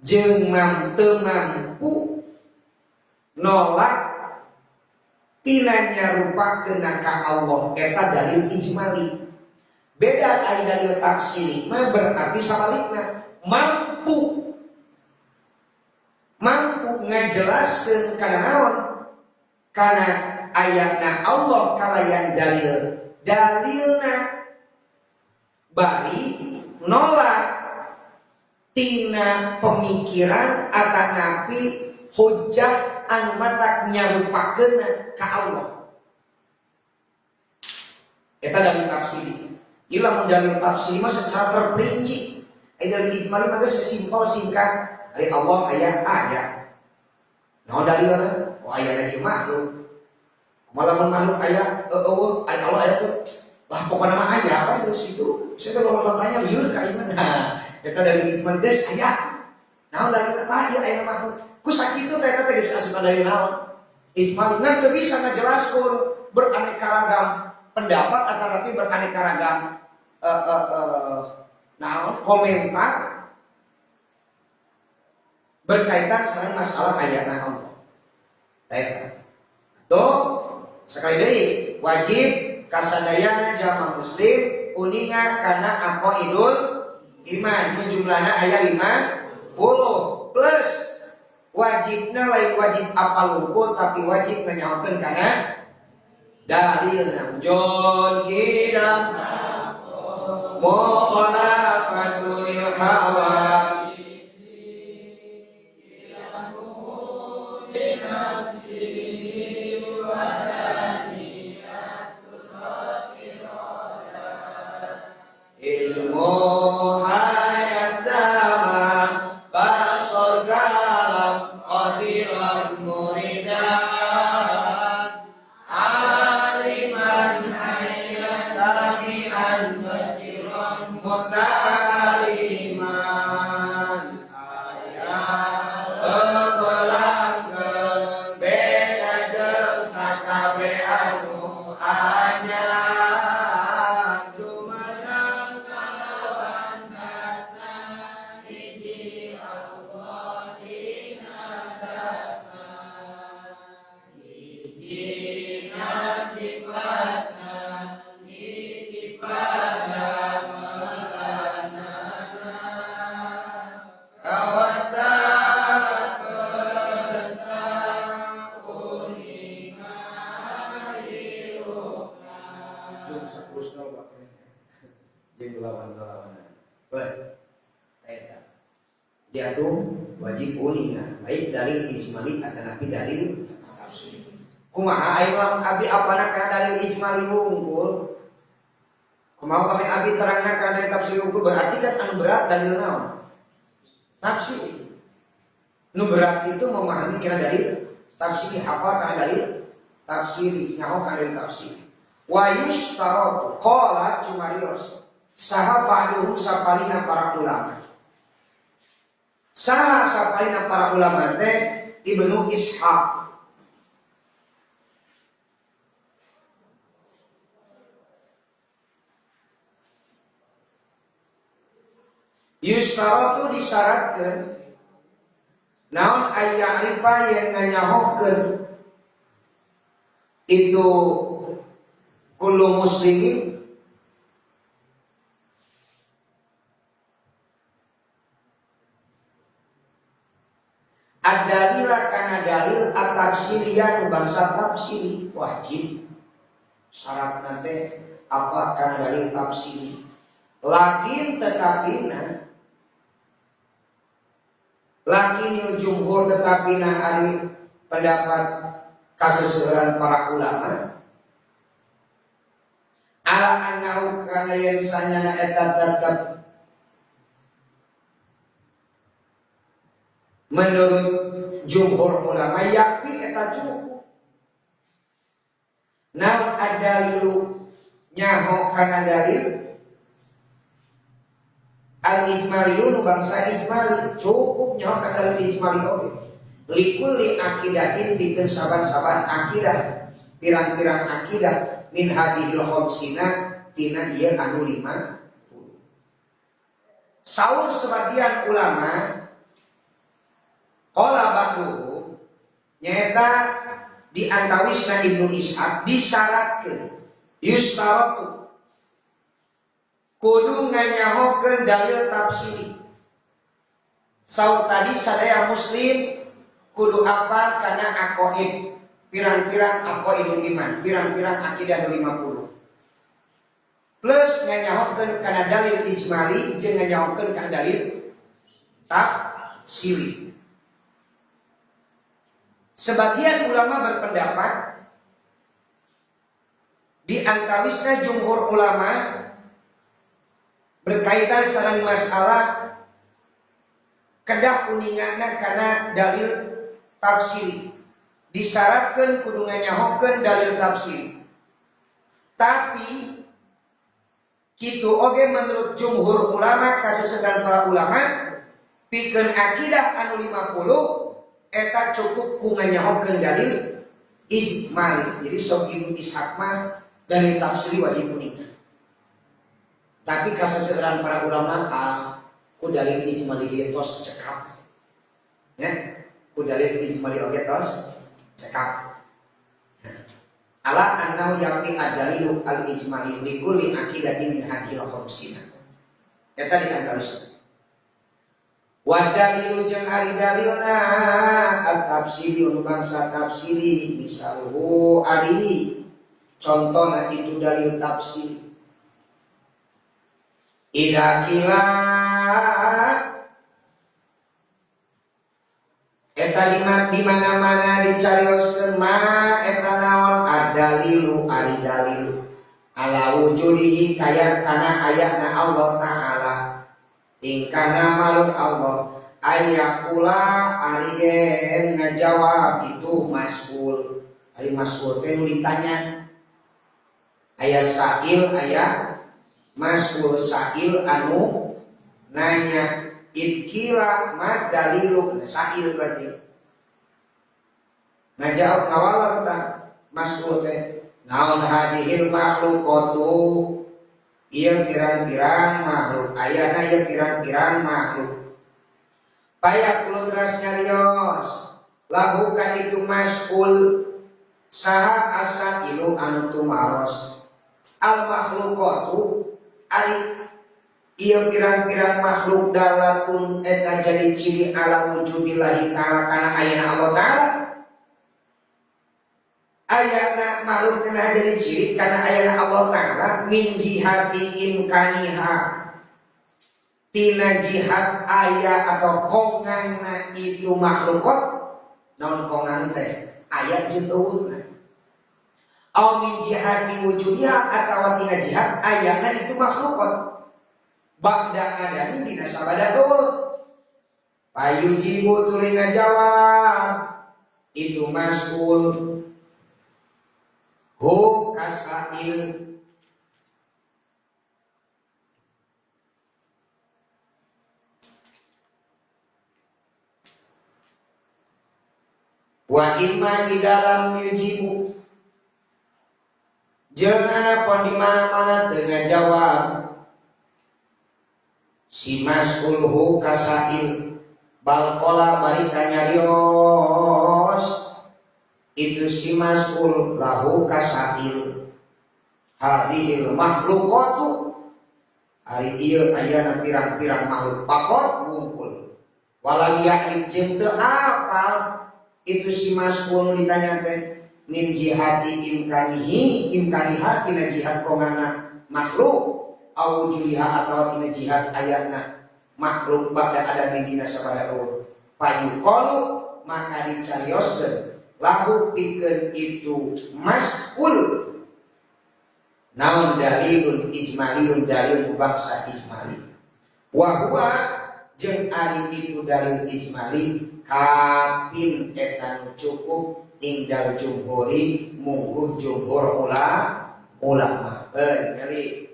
jeung teu mampu nolak tina nyarupakeun ka Allah eta dalil ijmali. Beda ari dalil tafsiri mah berarti sabalikna mampu ngajelaskeun kana naon? Kana ayatna Allah kalayan dalil dalilna bari nolak tina pemikiran atanapi hujah anu matak nyarupakeun ka Allah. Eta dalil tafsiri. Ieu lamun dalil tafsiri mah secara terperinci. Ai dalil ijmali mah geus simpel singkat. Ari Allah aya aya. Naon dalilna? Oh aya ieu makhluk. Kumaha lamun makhluk aya eueuh aya Allah aya teu. Lah pokona mah aya apa geus kitu. Saya teh loba tanya lieur ka ieu mah. Eta dalil ijmal geus aya. Naon dalil eta ieu aya makhluk. Ku sakitu teh eta teh geus asup dalil naon? Ijmal ngan teu bisa ngajelaskeun beraneka ragam pendapat atanapi beraneka ragam naon komentar berkaitan sareng masalah ayatna Allah. Eta. Tuh sekali deui wajib kasadayana jalma muslim uninga kana aqaidul Iman nu jumlahna aya 50 plus wajibna lain wajib apal wungkul tapi wajib nganyahokeun kana dalilna jon kidam mukhalafatul hawa ilmu hayat sama basor kalam qadiran muridan aliman hayya sami'an basiran mutaliman ayat bebelangkeun beda jeung sakabeh anu anyar dia tuh wajib ulinga baik dalil ijmali atanapi dalil tafsiri. Kumaha aing lamun abi apana kana dalil ijmali wungkul? Kumaha kami abi terangna kana dalil tafsiri wungkul berarti kan anu berat dalil naon? Tafsiri. Nu berat itu memahami kana dalil tafsiri, hafal kana dalil tafsiri, nyaho kana dalil tafsiri. Wa yushtaratu qala cumarios saha ba'duhum sapalina para ulama. Saha sapalina para ulama teh Ibnu Ishaq. Yustaratu disyaratkeun naon ayya'rifa yang nganyahokeun itu kullu muslimin ad-dalila kana dalil at-tafsiriyah nu bangsa tafsiri wajib syarat nanti apa kana dalil tafsiri lakin tetapi na lakin jumhur tetapi na ari pendapat kaseseran para ulama ala annahu kana yen sanyana eta tetep menurut jumhur ulama yakfi eta cukup. Naon adalilu nyaho kana dalil al-ijmaliyun bangsa ijmali cukup nyaho kana dalil ijmali oge. Likulli aqidatin pikeun saban-saban akidah pirang-pirang akidah min hadhil khamsina tina ieu anu 50. Saur sebagian ulama qala ba'duhum nyaeta di antawisna Ibnu Ishaq disyaratkeun yustaratu kudu nganyahokeun dalil tafsiri. Saur tadi sadaya muslim kudu apal kana aqaid pirang-pirang aqaidul iman pirang-pirang akidah 50 plus nganyahokeun kana dalil ijmali jeung nganyahokeun kana dalil tafsiri. Sebagian ulama berpendapat di antawisna jumhur ulama berkaitan sareng masalah kedah uningana kana dalil tafsiri. Disyaratkeun kudu nganyahokeun dalil tafsiri. Tapi kitu oge menurut jumhur ulama kasesegan para ulama pikeun akidah anu 50 eta cukup ku nganyahokeun dalil ijmali. Jadi sok Ibnu Ishaq mah dalil tafsiri wajib uninga. Tapi kaseseran para ulama ku dalil ijmali ge tos cekap. Ya, ku dalil ijmali oge tos cekap. Ala annahu yaqi ad-dalilu al-ijmali likulli aqidatin min hadhil khamsina. Eta di antawisna. Wa dalilu jeung ari dalilna at-tafsiri anu bangsa tafsiri misalhu ari contohna itu dalil tafsir. Idza qila eta di mana-mana dicarioskeun ma eta naon ad-dalilu ari dalil ala wujudihi kaya kana ayana Allah Ta'ala ingkana malun Allah ayakula ari yen ngajawab itu mas'ul ari mas'ul teh nu ditanya aya sa'il aya mas'ul sa'il anu nanya itkila ma dalilu sa'il berarti ngajawab ngawaler tah mas'ul teh naon hadihil makhluqatu ieu pirang-pirang makhluk ayana ieu pirang-pirang makhluk paya kulo teras nyarios lahu ka itu mas'ul saha asailu anu tumaros al makhluqatu ari ieu pirang-pirang makhluk dalatun eta jadi ciri ala wujudillahi ta'ala kana ayana Allah Ta'ala ayana makhluk teh jadi ciri kana ayana Allah Ta'ala min jihati imkaniha tina jihad aya atau kongangna itu makhlukot naon kongang teh aya jeung eueuhna au min jihati wujudiha atawa tina jihad ayana itu makhlukot ba'da adami dina sabada eueuh payujibu tuluy ngajawab itu mas'ul hu kasail wa imma di dalam yujibu jangan pon di mana-mana teu ngajawab si mas'ulhu kasail bal qala bari nyarios itu si mas'ul lahu kasail hadhil makhluqatu ari ieu ayana pirang-pirang makhluk pakot wungkul walam ya'lim jeung teu apal itu si mas'ul ditanya teh min jihati imkanihi imkaniha tina jihad kongana makhluk au wujudiha atawa tina jihad ayana makhluk ba'da adami dina sabada eueuh payuqalu maka dicarioskeun lahu pikeun itu mas'ul naon dalilun ijmaliyun dalil bangsa ijmali wa huwa jeung ari itu dalil ijmali kapin eta nu cukup indal jumhuri mungguh jumhur ulama kali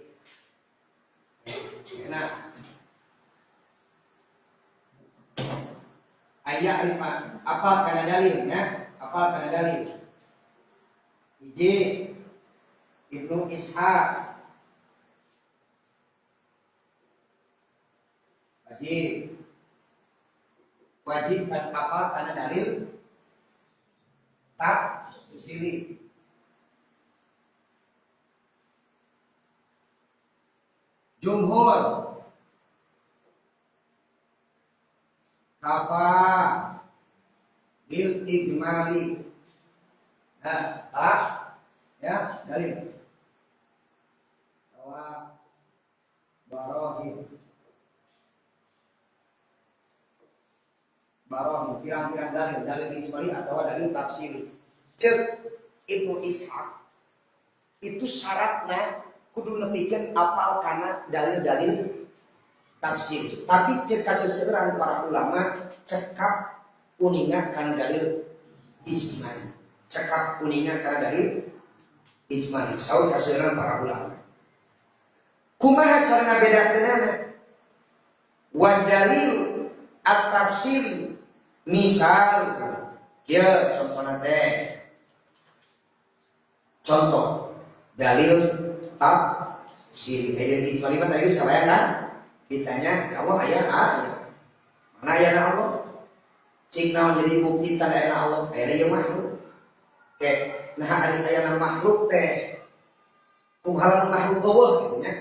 enak aya apa kana dalilnya apal kana dalil hiji Ibnu Ishaq wajib wajib kan apal kana dalil tafsiri jumhur kafa bil ijmali. Nah, tak ya dalil tawa barohin barohin pirang-pirang dalil dalil ijmali atau dalil tafsiri. Cek Ibnu Ishaq itu syaratnya kudu nepikeun apal kana dalil-dalil tafsir. Tapi cek kaseuseurang para ulama cekap uninga kana dalil ijmali. Cekap uninga kana dalil ijmali. Saur kaseuseurang para ulama. Kumaha cara ngabedakeunana? Wa dalil at-tafsir misal kieu contohna teh. Contoh dalil tafsir. Aya ijmali mah tadi sabayang kan? Ditanya, ya Allah aya aya. Mana ayana Allah? Cik naon jadi bukti tanda ayana Allah? Ayana ieu makhluk. Teh, nah ari ayana makhluk teh. Kumaha makhluk eueuh kitu nya.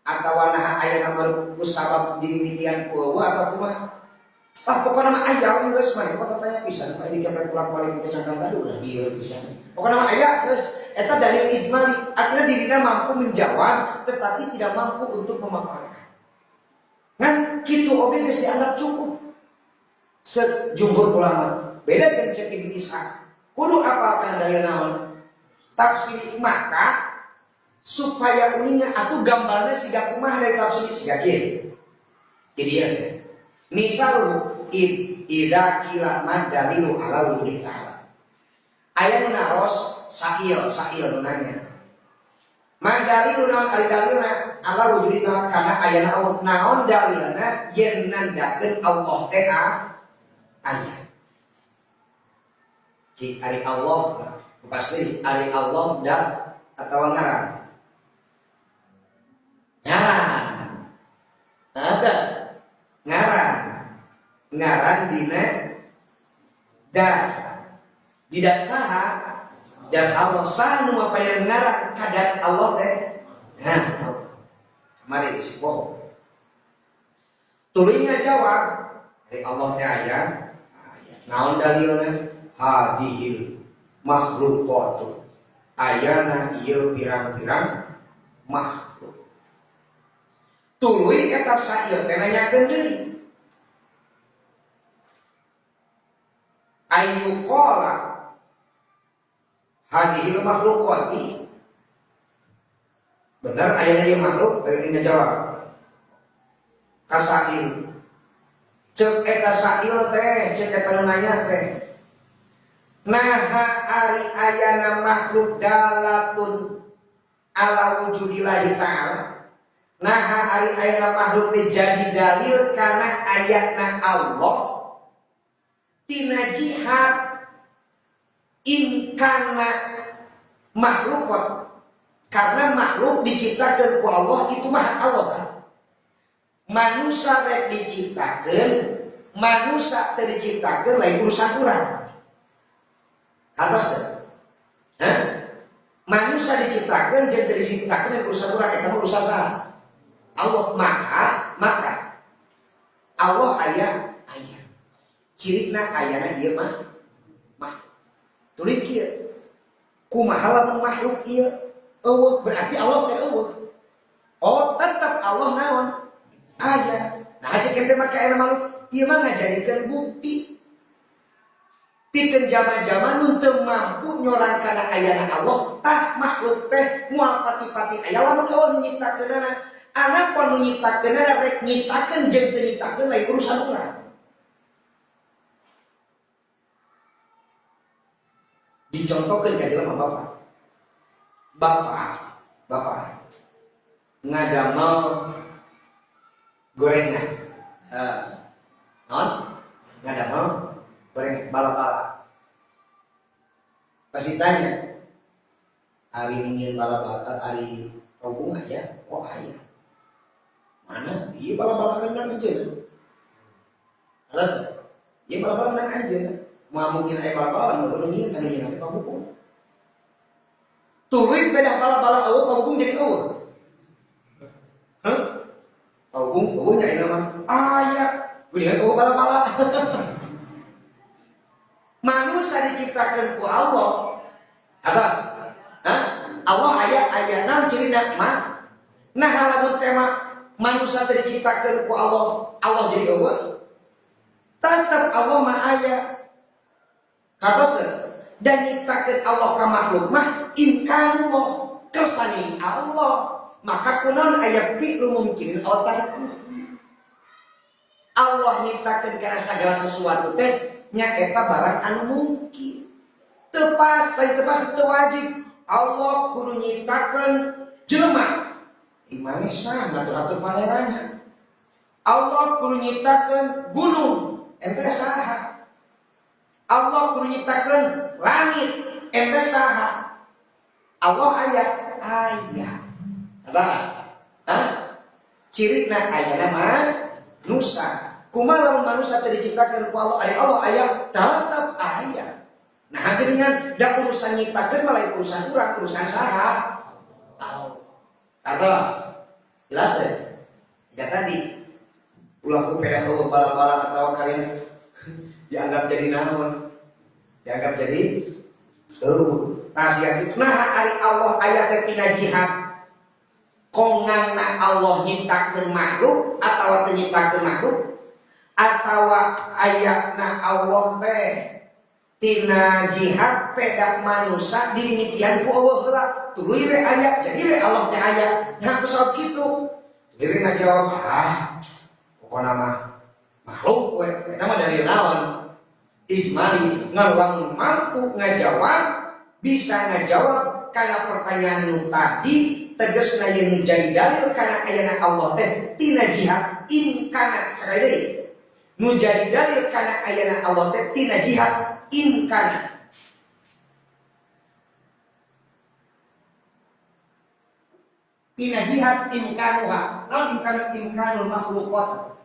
Atawa naha aya makhluk ku sabab dimimitian ku eueuh atau kumaha? Ah pokona mah aya geus mah kok tanya pisan pak ini kepret bolak-balik teh cangkang gaduh ulah dieu pisan. Pokona mah aya geus eta dalil ijmali artinya dirina mampu menjawab tetapi tidak mampu untuk memaparkan. Ngan kitu oge geus dianggap cukup. Sejumhur ulama beda jeung cek Ibnu Ishaq. Kudu apal kana dalil naon? Tafsir maka supaya uninga atuh gambarna siga kumaha dari tafsir siga kieu. Jadi ya teh. Misal idza qila mad dalilu ala wujudi ta'ala. Aya nu naros sa'il nu nanya. Mad dalilu naon ari dalilna ala wujudi ta'ala kana ayana Allah. Naon dalilna yen nandakeun Allah teh aya. Cik ari Allah pasti ari Allah da atawa ngaran. Ngaran. Ada ngaran. Ngaran dina da. Tidak saha dan Allah saha nu mapayan ngaran kadat Allah teh. Nah, mari si bohong. Tuluy ngajawab ari Allah teh aya. Aya. Naon dalilna? Hadihil makhluqatu. Ayana ieu pirang-pirang makhluk. Tuluy eta sair teh nanyakeun deui. Ayu qala hadihil makhluqati. Bener ayana ieu makhluk? Bari ngajawab. Ka sair. Ceuk eta sair teh, ceuk eta nu nanya teh. Naha ari ayana makhluk dalatun ala wujudillahi ta'ala. Naha ari ayana makhluk teh jadi dalil kana ayatna Allah tina jihad imkana makhlukot. Karena makhluk diciptakeun ku Allah itu mah Allah kan. Manusia rek diciptakeun, manusia teu diciptakeun lain urusan urang. Atas teh. Hah? Manusia diciptakeun jeung teu diciptakeun urusan urang eta mah urusan saha? Allah. Maka Allah aya aya. Cirina ayana ieu mah mah. Tuluy kieu. Kumaha lamun makhluk ieu eueuh berarti Allah teh eueuh. Oh, tetap Allah naon? Aya. Nah, cek ente mah ka makhluk ieu mah ngajadikeun bukti. Pikeun zaman-zaman nu teu mampu nyorang kana ayana Allah, tah makhluk teh moal pati-pati aya lamun eueuh nyiptakeunana. Anapun nu nyiptakeunana rek nyiptakeun jeung teu nyiptakeun lain urusan urang. Dicontohkeun ka jelema bapak. Bapak ngadamel gorengan. Naon? Ngadamel goreng bala-bala. Pasti tanya, ari ningin bala-bala, ari kaubung aya? Oh aya. Mana? Iya bala-bala nang anjeun. Alas? Iya bala-bala nang anjeun. Moal mungkin aya bala-bala nu ningin anu ningin kaubung. Tuluy pedah bala-bala eueuh kaubung jadi eueuh. Hah? Kaubung eueuh nya ieu mah. Aya. Geuningan eueuh bala-bala. Manusia diciptakan ku Allah. Atas. Hah? Allah aya aya naon cirina mah. Nah lamun tema manusia teh diciptakeun ku Allah, Allah jadi eueuh. Tetep Allah mah aya. Katos dan nyiptakeun Allah ka makhluk mah imkanullah, kersane Allah. Maka kunaon aya fi'lu mungkinin aw tarku. Allah nyiptakeun kana segala sesuatu teh nya eta barang anu mungkin. Teu pas, lain teu pas teu wajib. Allah kudu nyiptakeun jelema. Imane sah ngatur-atur pangeranna. Allah kudu nyiptakeun gunung, ente saha? Allah kudu nyiptakeun langit, ente saha? Allah aya, aya. Atas. Hah? Cirina ayana manusa. Kumaha lamun manusa teu diciptakeun ku Allah, ari Allah aya, tetep aya. Nah, geuningan da urusan nyiptakeun mah lain urusan urang, urusan saha? Allah. Atas. Jelas deh. Ya tadi ulah ku pedah eueuh bala-bala atawa kalian dianggap jadi naon? Dianggap jadi eueuh. Tah sia kitu. Nah ari Allah aya teh tina jihad. Kongangna Allah nyiptakeun makhluk atawa teu nyiptakeun makhluk? Atawa ayatna Allah teh tina jihad pedah manusia dimimitian ku eueuh heula. Tuluy we aya jadi we Allah teh aya. Nah ku sabab kitu. Tuluy we ngajawab, ah pokona mah makhluk we. Eta mah dalil naon? Ijmali ngan mampu ngajawab, bisa ngajawab kana pertanyaan nu tadi tegasna yen nu jadi dalil kana ayana Allah teh tina jihad imkana sakali deui. Nu jadi dalil kana ayana Allah teh tina jihad imkana. Tina jihad imkanuha. Naon imkanu? Imkanul makhluqat.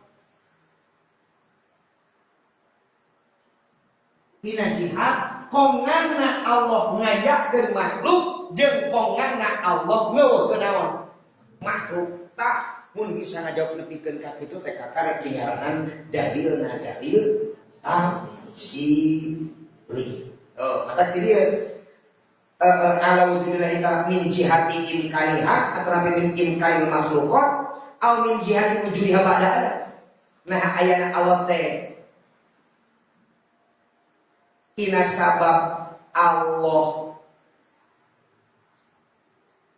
Tina jihad kongangna Allah ngayakeun makhluk jeung kongangna Allah ngeuweuhkeun naon? Makhluk. Tah mun bisa ngajawab nepikeun ka kitu teh kakarek dingaranan dalilna dalil tafsili. Oh, mata ti dieu ala wujudillahi ta'ala min jihati imkaniha atau min imkanil makhluqat au min jihati wujudiha ba'da ada. Nah ayana Allah teh tina sabab Allah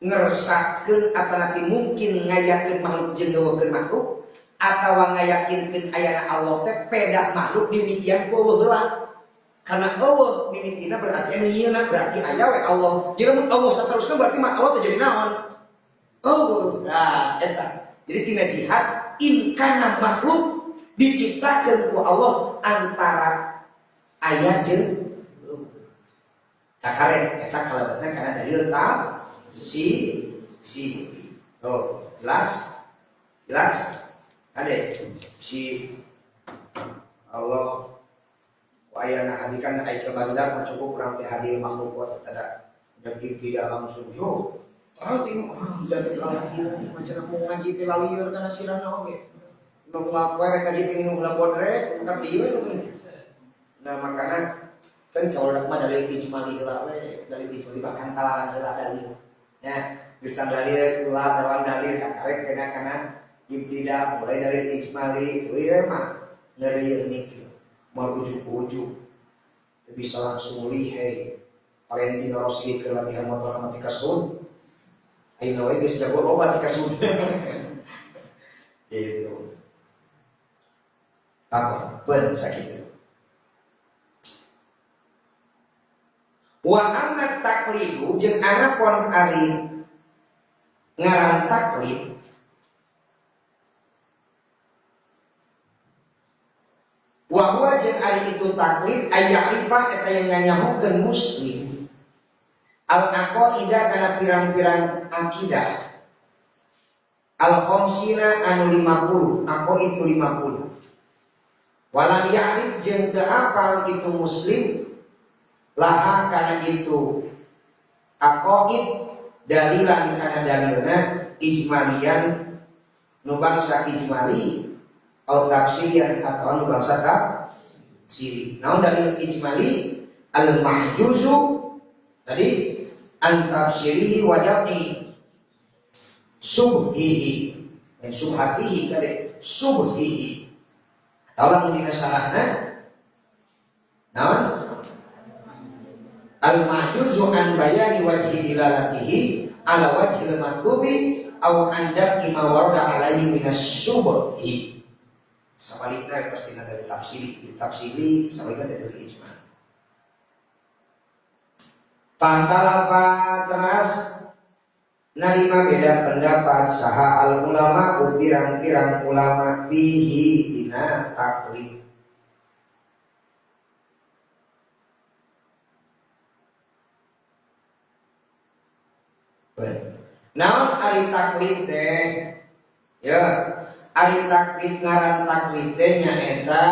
ngersakeun atanapi mungkin ngayakeun makhluk jeung ngeuweuhkeun makhluk atawa ngayakinkeun ayana Allah teh pedah makhluk dimitian ku eueuh heula. Karena eueuh mimitina berarti anu nyieunna berarti aya we Allah. Jadi mun Allah saterusna berarti mah Allah teh jadi naon? Eueuh. Nah, eta. Jadi tina jihad imkana makhluk diciptakeun ku Allah antara aya jeung eueuh. Kakaren eta kalebetna kana dalil tafsir si. Oh, jelas? Jelas? Ade si Allah ayana hadikan ai kebarudak mah cukup urang teh hadir makhluk wa tada dan tidak langsung yo tadi dan macam mau ngaji teh lalieur kana sirahna oge nu ngapoe ngaji teh nu ulah bodrek ka lieur. Nah makana kan cawlak mah dalil ijmali heula we, dalil ijmali bahkan kalaran heula dalil. Ya, geus dalil ulah lawan dalil kakarek kena kana ibtida mulai dari ijmali tuluy we mah ngeureuyeuh mikir. Mal ujuk-ujuk teu bisa langsung lihai. Valentino Rossi ke latihan motor mati kasun. Ayeuna we geus jago loba ti kasun. Gitu. Apa? Ben sakitu. Wa amma taklidu jeung anapun ari ngaran taklid wa huwa jeung ari itu taklid aya rifa eta yang nganyahokeun muslim al aqaidah kana pirang-pirang akidah al khamsina anu 50 aqaid 50 walam ya'rif jeung teu apal itu muslim laha kana itu aqaid dalilan kana dalilna ijmalian nu bangsa ijmali atau tafsirian atau nu bangsa tafsiri. Naon dalil ijmali al mahjuzu tadi an tafsirihi wa dafi subhihi dan subhatihi kade subhihi. Atau lamun dina sarahna naon al mahjuzu an bayani wajhi dilalatihi ala wajhil matlubi aw an dafi ma warada alaihi minas subhi. Sabalikna pasti dari tafsiri, tafsiri sabalikna dari ijma. Fahtalafa teras narima beda pendapat saha al ulama pirang-pirang ulama bihi dina taklid. Naon ari taklid teh? Ya, ari taklid ngaran taklid teh nyaeta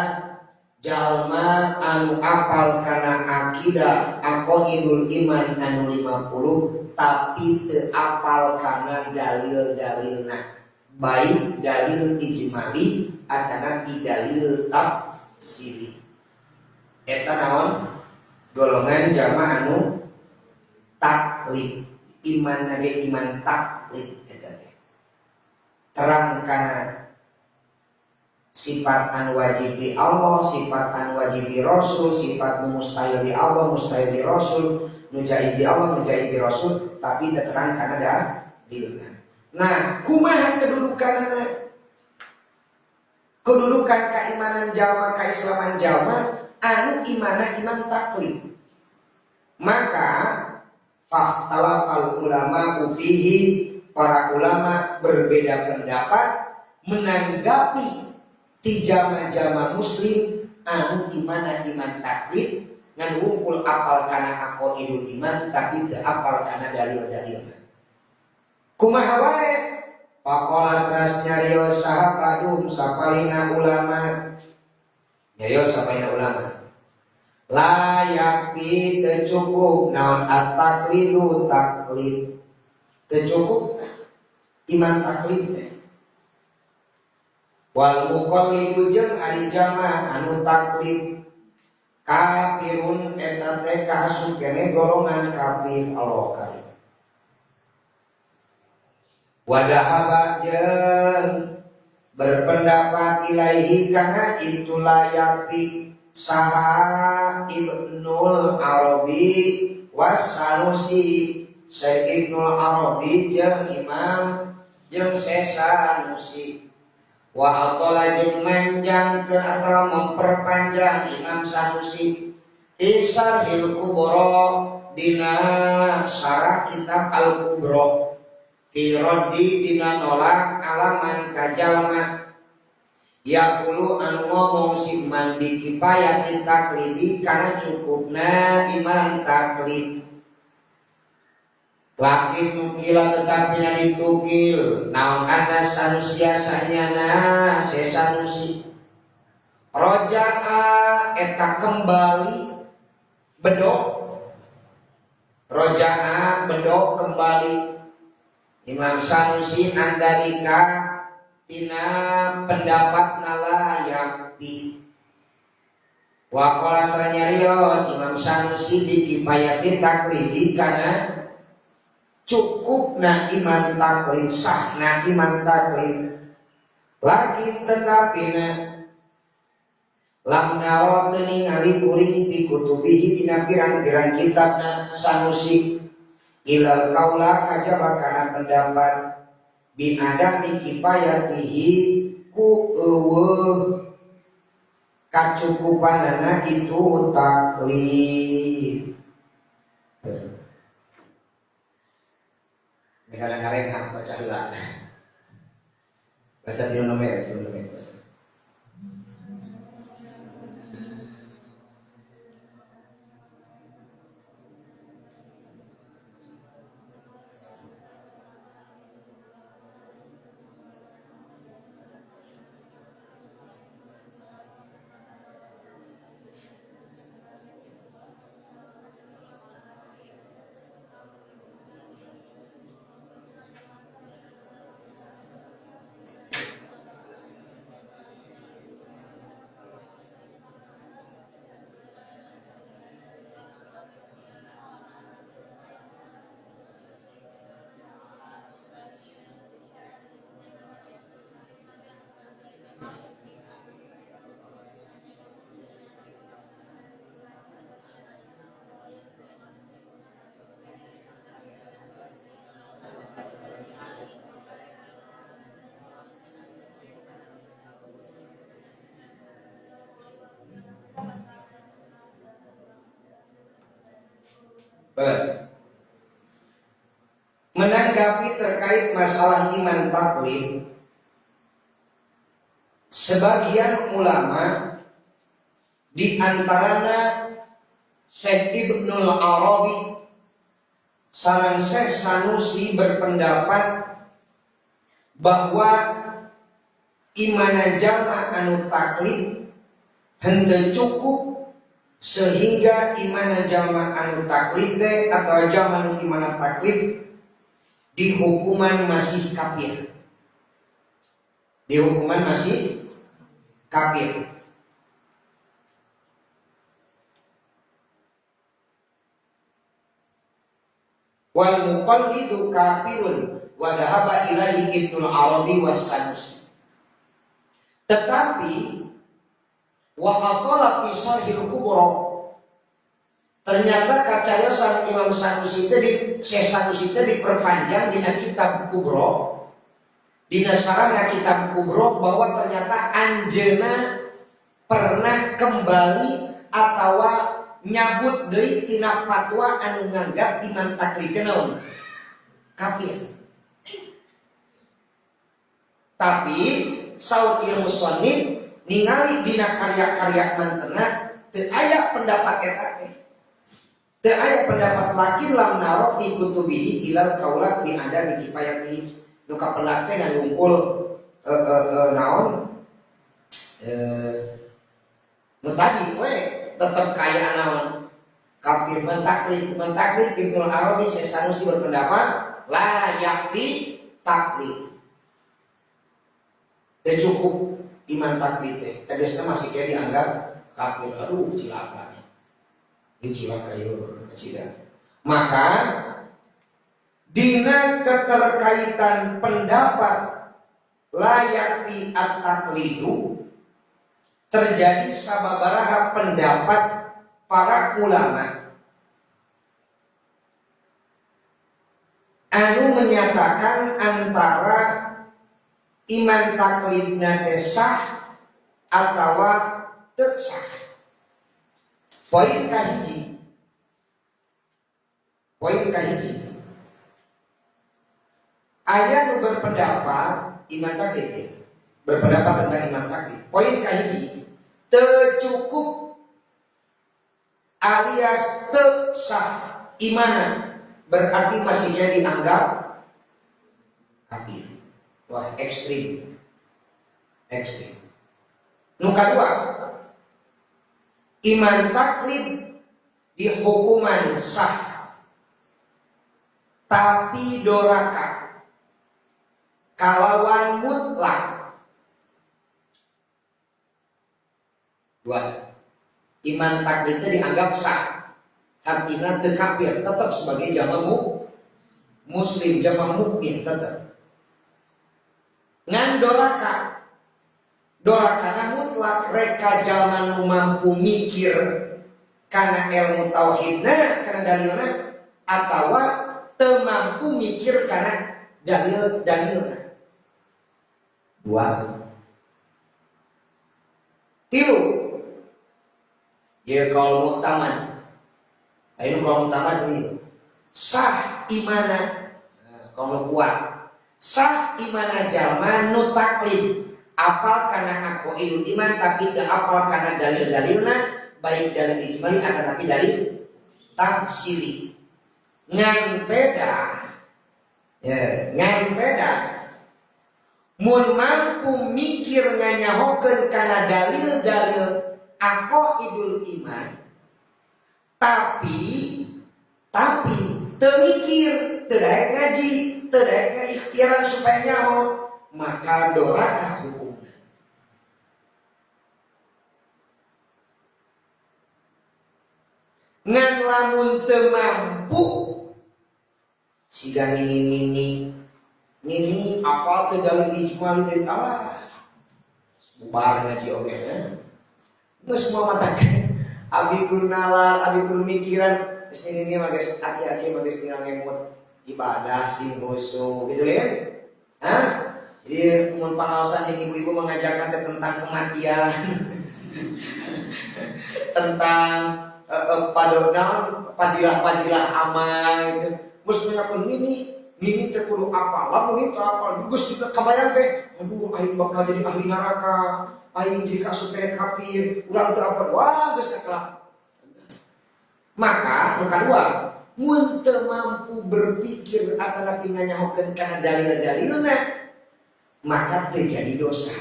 jalma anu apal kana akidah aqaidul iman anu 50 tapi teu apal kana dalil-dalilna. Baik dalil ijmali atanapi dalil tafsiri. Eta naon? Golongan jalma anu taklid. Iman ge iman taklid eta teh. Terang kana sifat anu wajib di Allah, sifat anu wajib di Rasul, sifat nu mustahil di Allah, mustahil di Rasul, nu jaiz di Allah, nu jaiz di Rasul, tapi terang kana dalilna. Nah, kumaha kedudukanana? Kedudukan keimanan jalma, keislaman jalma anu imana iman taklid. Maka fahtalafal ulama fihi, para ulama berbeda pendapat menanggapi ti jalma-jalma muslim anu imana iman taklid ngan wungkul apal kana aqaidul iman tapi teu apal kana dalil-dalilna. Kumaha wae? Faqala teras nyarios saha badum sapalina ulama. Nyarios sapalina ulama. La yakfi teu cukup naon at-taqlidu taklid. Teu cukup iman taklid teh. Wal muqallidu jeung ari jalma anu taklid kafirun eta teh kaasup keneh golongan kafir. Allah karim. Wadahaba jeung berpendapat ilaihi kana itu layak saha Ibnul Arabi was Sanusi. Syekh Ibnul Arabi jeung Imam jeung Syekh Sanusi. Wa atola jeung manjangkeun atau memperpanjang Imam Sanusi fi Syarhil Kubra dina syarah kitab Al-Kubra fi raddi dina nolak alaman kajalma yaqulu anu ngomong si man bi kifayati taklidi kana cukupna iman taklid. Lakin nukila tetapi na ditukil naon anna Sanusi sanyana Sanusi roja'a eta kembali bedok. Roja'a bedok kembali Imam Sanusi andalika tina pendapat nala yakti. Waqala sanyarios Imam Sanusi dikipayati taklidi kana cukup na iman taklid, sah na iman taklid. Lakin tetapi na lam naro teu ningali kuring fi kutubihi dina pirang-pirang kitabna Sanusi ilal kaula kajaba kana pendapat bi adami kifayatihi ku eueuh kacukupanana itu taklid. Kadang-kadang baca heula. Baca di nome, di nome. Menanggapi terkait masalah iman taklid, sebagian ulama di antaranya Syekh Ibnul Arabi sareng Syekh Sanusi berpendapat bahwa imana jalma anu taklid henteu cukup sehingga imana jalma anu taklid teh atau jalma anu imana taklid dihukuman masih kafir. Dihukuman masih kafir. Wal muqallidu kafirun wa dhahaba ilaihi Ibnul Arabi was Sanusi. Tetapi wa aqala fi Sharhil Kubra, ternyata kacariosan Imam Sanusi itu di Syekh Sanusi itu diperpanjang dina kitab Kubra, dina sarana kitab Kubra bahwa ternyata anjeuna pernah kembali atawa nyabut deui tina fatwa anu nganggap iman taklid naon kafir. Tapi saur ieu musannif ningali dina karya-karya mantena teu aya pendapat eta teh. Teu aya pendapat lakin lam naro fi kutubihi ilal kaula bi adami kifayati. Nu kapendak teh ngagumpul naon nu tadi we tetap kaya naon kafir mentaklid. Ibnul Arabi Syekh Sanusi berpendapat la yakfi taklid. Teu cukup iman taklid teh tegasna masih kayak dianggap kafir. Aduh cilaka nya. Ini cilaka ieu kecil. Maka dina keterkaitan pendapat la yakfi at-taqlidu terjadi sababaraha pendapat para ulama anu menyatakan antara iman taklidna teh sah atawa teu sah. Poin kahiji. Poin kahiji. Aya nu berpendapat iman taklid ya. Berpendapat tentang iman taklid. Poin kahiji, teu cukup alias teu sah imana, berarti masih jadi dianggap kafir. Wah, ekstrim. Ekstrim. Nu kadua, iman taklid dihukuman sah tapi doraka kalawan mutlak. Dua, iman taklid itu dianggap sah, artinya teu kafir, tetap sebagai jamaah muslim, jamaah mukmin tetap. Ngan doraka, dorakana mutlak reka jalma nu mampu mikir kana ilmu tauhidna, kana dalilna, atawa teu mampu mikir kana dalil-dalilna. Dua. Tilu. Ya kaul muktamad. Ayo kaul muktamad ieu. Sah imana kaul kuat. Sah imana jalma nu taklid. Apal kana aqaidul iman tapi teu apal kana dalil-dalilna, baik dalil ijmali atau tapi dalil tafsiri. Ngan beda. Ya, ngan beda. Mun mampu mikir nganyahokeun kana dalil-dalil aqaidul iman, tapi teu mikir, teu daek ngaji, teu daek ngaikhtiaran supaya nyaho, maka doraka hukumna. Ngan lamun teu mampu siga ngini ngini apa teu dalil ijmal dari Allah bubar ngaji oge nya. Geus semua mata abi kudu nalar, abi kudu mikiran geus ini mah geus aki-aki mah geus tinggal ngemut ibadah sing khusyuk gitu ya. Hah? Jadi mun pangaosan jeung ibu-ibu mengajarkan tentang kematian, tentang padilah-padilah amal gitu. Geus menyakeun ini teh kudu apal, lamun itu apal, geus kabayang teh, aduh aing bakal jadi ahli neraka, aing jadi kasup kene kafir, urang teu apal, wah geus kalah. Maka nu kadua, mun teu mampu berpikir atanapi nganyahokeun kana dalil-dalilna, maka teu jadi dosa.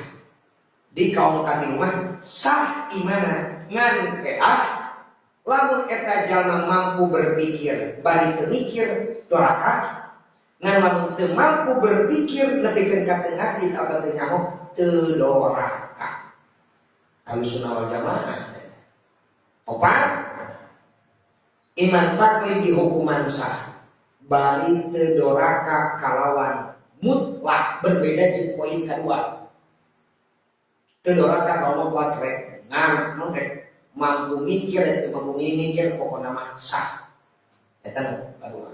Di kaum katilu mah sah imana ngan peah lamun eta jalma mampu berpikir bari teu mikir doraka, Ngan lamun teu mampu berpikir nepikeun ka teu ngarti atawa teu nyaho teu doraka. Ahlussunnah wal Jamaah. Opat, iman taklid dihukuman sah bari teu doraka kalawan mutlak, berbeda jeung poin kadua. Teu doraka kalau mutlak rek ngar rek mampu mikir teu mampu mikir pokona mah sah. Eta nu kadua.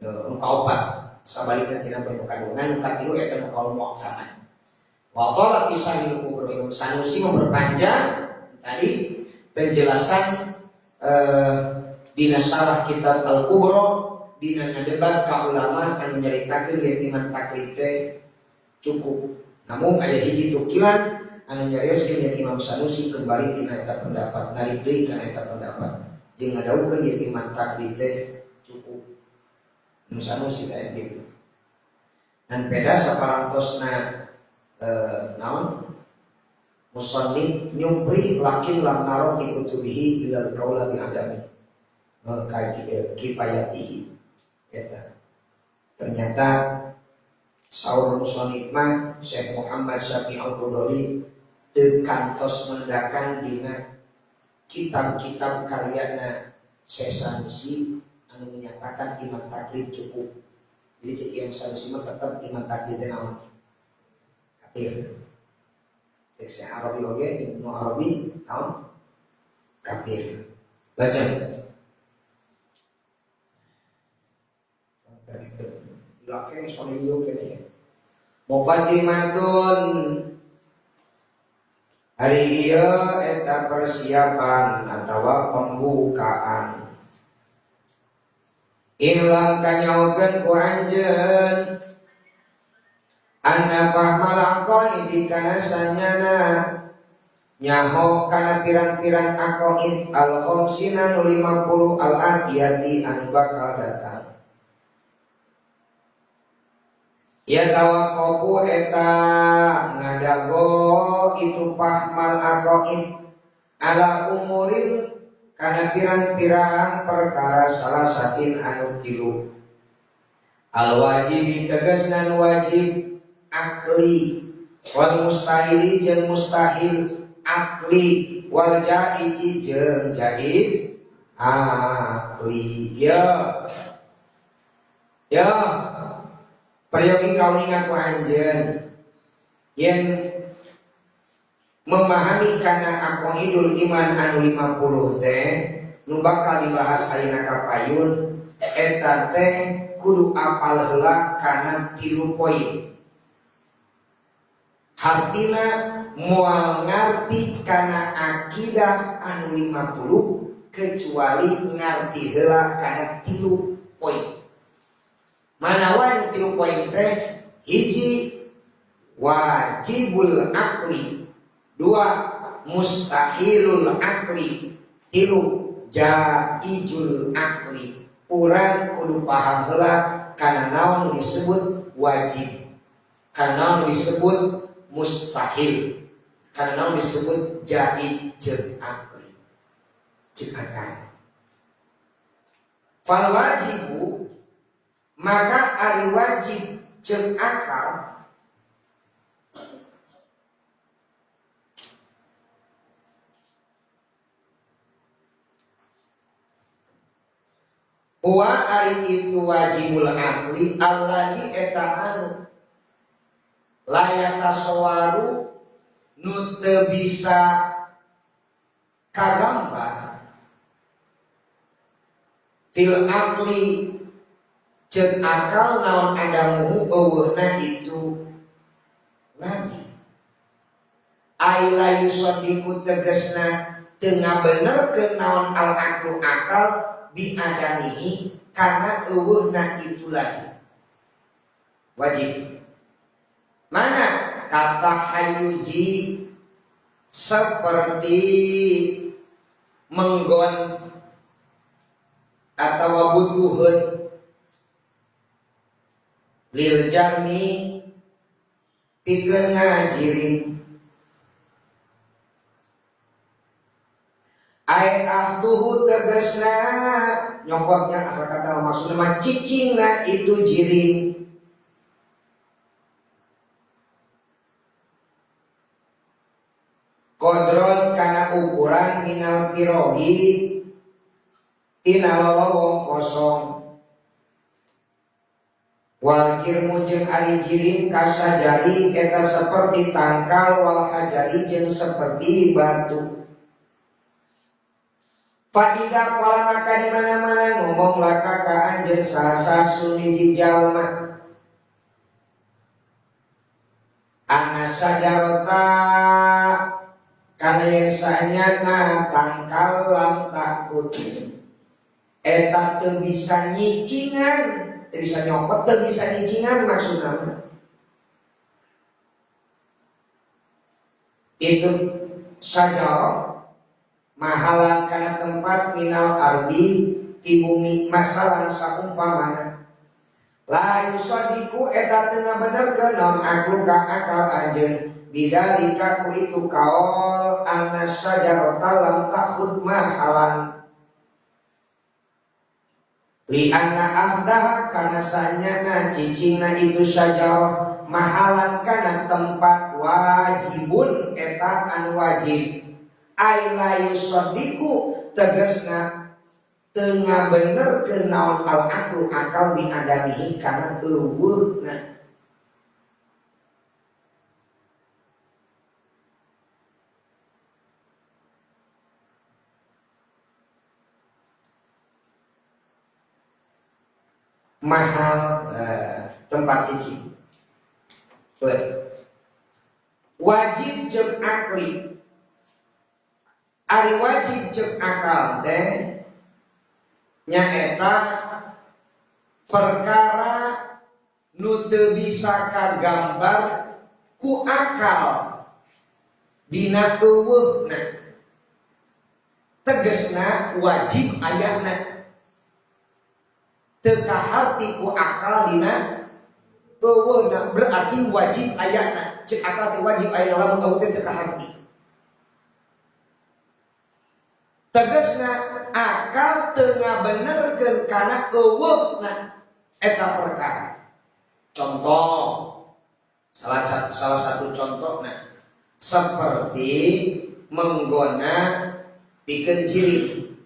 Nu kaopat sabalikna tina poin kadua, nu katilu eta nu kaul mu'tamad. Wa talaq isahil kubro. Imam Sanusi memperpanjang tadi penjelasan dina syarah kitab Al-Kubra dina ngadebat ka ulama anu nyaritakeun yen iman taklid teh cukup. Namun aya hiji tukilan anu nyarioskeun yen Imam Sanusi kembali tina eta pendapat, narik deui kana eta pendapat jeung ngadawuhkeun yen iman taklid teh cukup. Imam Sanusi teh gitu. Dan beda saparantosna naon musannif nyumpri lakin lam naro fi kutubihi ilal qaula bi adami kifayatihi. Eta ternyata saur musannif mah Syekh Muhammad Syafi'i Al-Fudhali teu kantos mendakan dina kitab-kitab karyana Syekh Sanusi anu menyatakan iman taklid cukup. Jadi cek Imam Sanusi mah tetep iman taklid teh naon? Kafir. Cek Syekh Arabi oge Ibnu Arabi naon? Kafir. Baca. Laki soliyo kene. Muqaddimatun hari ieu eta persiapan atawa pembukaan. Ilang kanyaokeun ku anjeun anna fahmal aqaidi kana sanyana nyaho kana pirang-pirang aqaid al khamsina nu 50 al atiyati anu bakal datang. Ya tawakofu eta ngadago itu fahmal aqaid ala umurin kana pirang-pirang perkara salah satin anu tilu. Al wajibi tegasna wajib akli wal mustahili jeung mustahil akli wal jaizi jeung jaiz akli. Ya ya peryogi kauninga ku anjeun yen memahami kana aqaidul iman anu 50 teh nu bakal dibahas ayeuna ka payun eta teh kudu apal heula kana 3 poin. Hartina moal ngarti kana akidah anu 50 kecuali ngarti heula kana 3 poin. Mana wae 3 poin teh? Hiji wajibul akli, dua mustahilul akli, tilu jaizul akli. Urang kudu paham heula kana naon disebut wajib, kana naon disebut mustahil, kana naon disebut jaiz jeung akli jeung akal. Fal wajibu maka ari wajib jeung akal huwa ari itu wajibul akli alladzi eta anu layatasawaru nu teu bisa kagambar fil akli jeung akal naon adamuhu eueuhna itu lagi. Ai la yusaddiqu tegasna teu ngabenerkeun naon al aklu akal bi adamihi karena eueuhna itu lagi. Wajib. Mana kata hayuji seperti menggon atau butuheun lil jarmi pikeun ngajirin. Ai ahduhu tegasna nyokotnya asal kata maksudna mah cicingna itu jirim. Kodron kana ukuran minal pirogi tina lolowong kosong. Wal jirmu jeung ari jirim kasajari eta seperti tangkal wal hajari jeung seperti batu. Faida qala maka di mana-mana ngomong laka ka anjeun sasa suniji jalma. Ana sajarota kana yang sanyana tangkal lam takut. Eta teu bisa nyicingan, teu bisa nyokot, teu bisa nyicingan maksudna mah. Itu sajarah mahalan kana tempat minal ardi ti bumi masalan saumpamana. La yusadiku eta teu ngabenerkeun naon aklu ka akal anjeun bidzalika ku itu kaol anna sajarata lam takhud mahalan. Li anna ahdaha kana sanyana cicingna itu sajarah mahalan kana tempat wajibun eta anu wajib. Ai la yusadiku tegasna teu ngabenerkeun naon al aklu akal bi adamihi kana euweuhna. Mahal tempat cicing. Wajib jeung akli. Ari wajib jeung akal teh nyaeta perkara nu teu bisa kagambar ku akal dina euweuhna. Tegasna wajib ayana. Teu kaharti ku akal dina euweuhna berarti wajib ayana. Cek akal teh wajib ayana lamun euweuh teh teu kaharti. Tegasna akal teu ngabenerkeun kana euweuhna eta perkara. Contoh salah satu contohna seperti menggona pikeun jirim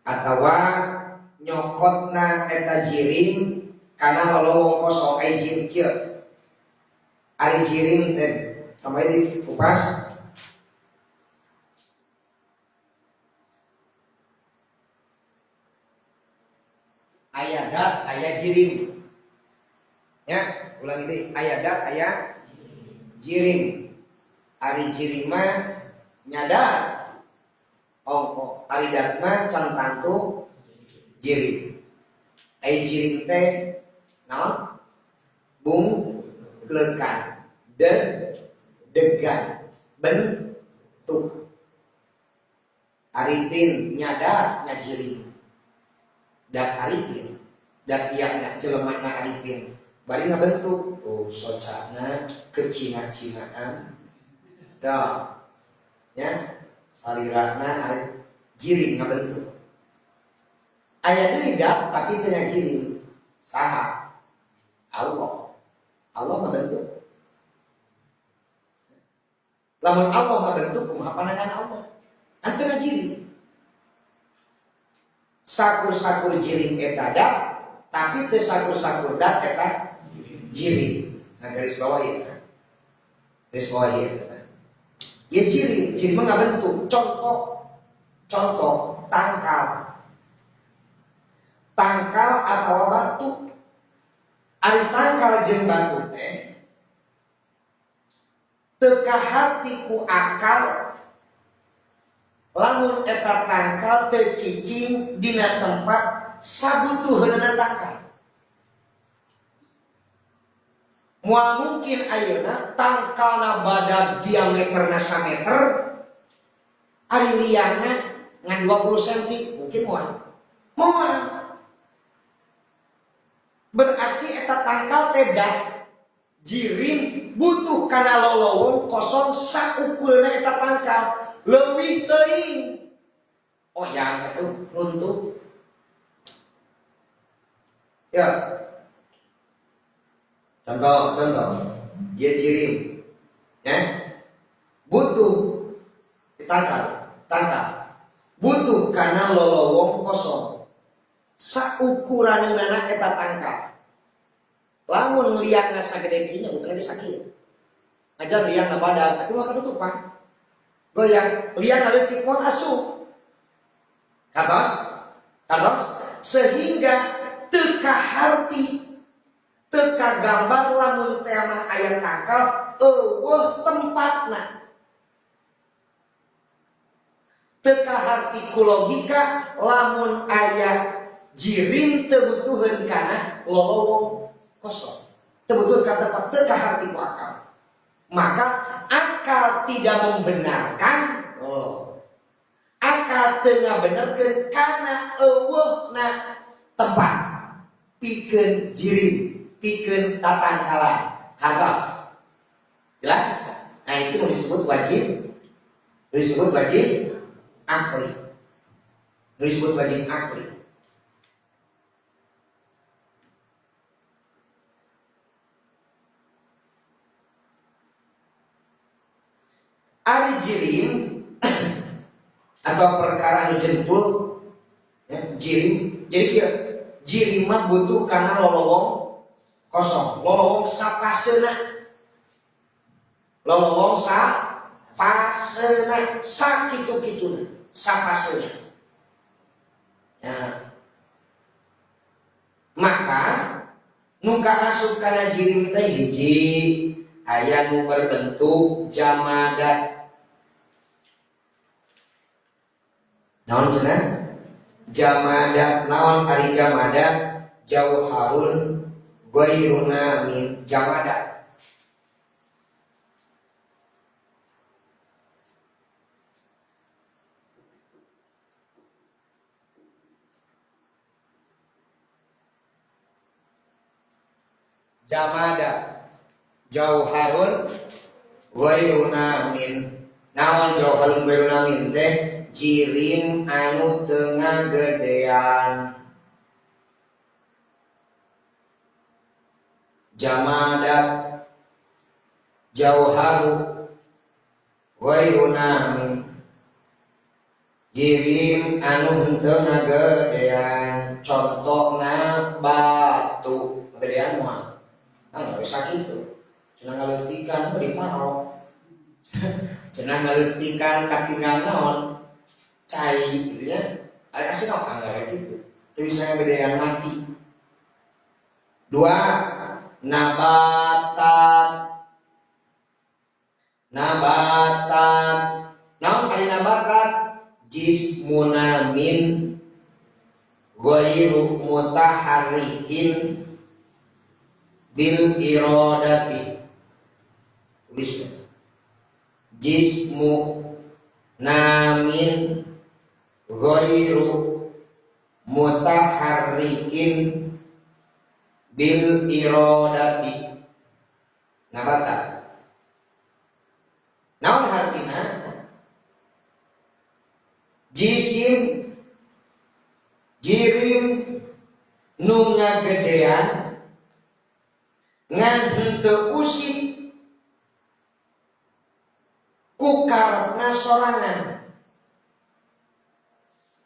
atawa nyokotna eta jirim kana lolowong kosong ai jirim kieu. Ari jirim teh kamari dikupas aya dat aya jirim. Ya, ulangi deui, aya dat aya jirim. Ari jirim mah nyadat. Ongko ari dat mah can tangtu jirim. Ai jirim teh naon? Bungklekan, degan, bentuk. Aripin nyadat nya jirim. Dat aripin, dat iakna jelemana aripin. Bari ngabentuk, oh socana kecina-cinaan. Tah. Ya, salirana jirim ngabentuk. Aya deui dat tapi teu ngajirim. Saha? Allah. Allah ngabentuk. Lamun Allah ngabentuk kumaha pandangan Allah? Henteu ngajirim. Sakur-sakur jirim eta dat, tapi teu sakur-sakur dat eta jirim. Nah garis bawah ieu. Garis bawah ieu. Ya jirim, jirim mah ngabentuk. Contoh, contoh tangkal. Tangkal atau batu. Ari tangkal jeung batu teh teu kahati ku akal lamun eta tangkal teu cicing dina tempat sabutuheunana tangkal. Moal mungkin ayeuna tangkalna badag diameterna sameter ari liangna ngan 20 cm mungkin moal. Moal. Berarti eta tangkal teh dat jirim butuh kana lolowong kosong saukurna eta tangkal leuwih teuing. Oh ya itu runtuh. Ya. Contoh, contoh. Ya jirim. Ya. Butuh tangkal, tangkal. Butuh karena lolowong kosong. Saukuranana eta tangkal. Lamun liangna sagede kieu nya butuhna ge sakieu. Ajar liangna badag atuh mah katutupan. Goyang liangna leutik moal asup. Katos? Katos? Sehingga teu kaharti, teu kagambar lamun teh mah aya tangkal eueuh tempatna. Teu kaharti ku logika lamun aya jirim teu butuheun kana lolowong kosong. Teu butuheun ka tempat, teu kaharti ku akal. Maka akal tidak membenarkan, oh. Akal teu ngabenerkeun kana eueuhna tempat pikeun jirim, pikeun tatangkalan. Kartos. Jelas? Nah, itu disebut wajib. Disebut wajib akli. Disebut wajib akli. Ari jirim atau perkara anu jempul ya, jirim. Jadi kieu, jirim mah butuh karena lolowong kosong, lolowong sapaseuna. Lolowong sapaseuna, sakitu-kituna, sapaseuna. Ya. Maka nu kaasup kana jirim teh hiji aya nu berbentuk jamadat. Naon cenah? Jamadat, naon ari jamadat? Jauharun ghairuna min jamadat. Jamadat jauharun ghairuna min. Naon jauharun ghairuna min teh? Jirim anu teu ngagedean. Jamadat jauharu ghairuna min. Jirim anu henteu ngagedean. Contohna batu. Gedean moal. Ah, nggak bisa gitu. Cenah ngaleutikan diparo. Cenah ngaleutikan katinggal naon? Cai gitu ya. Ada kasih tau anggaran gitu. Itu bisa gedean mati. Dua, nabatat. Nabatat. Naon ari nabatat? Jismunamin ghairu mutaharrikin bil iradati. Tulisnya. Jismu namin ghairu mutaharrikin bil iradati. Nabata. Naon hartina? Jisim jirim nu ngagedean ngan henteu usik ku karepna sorangan.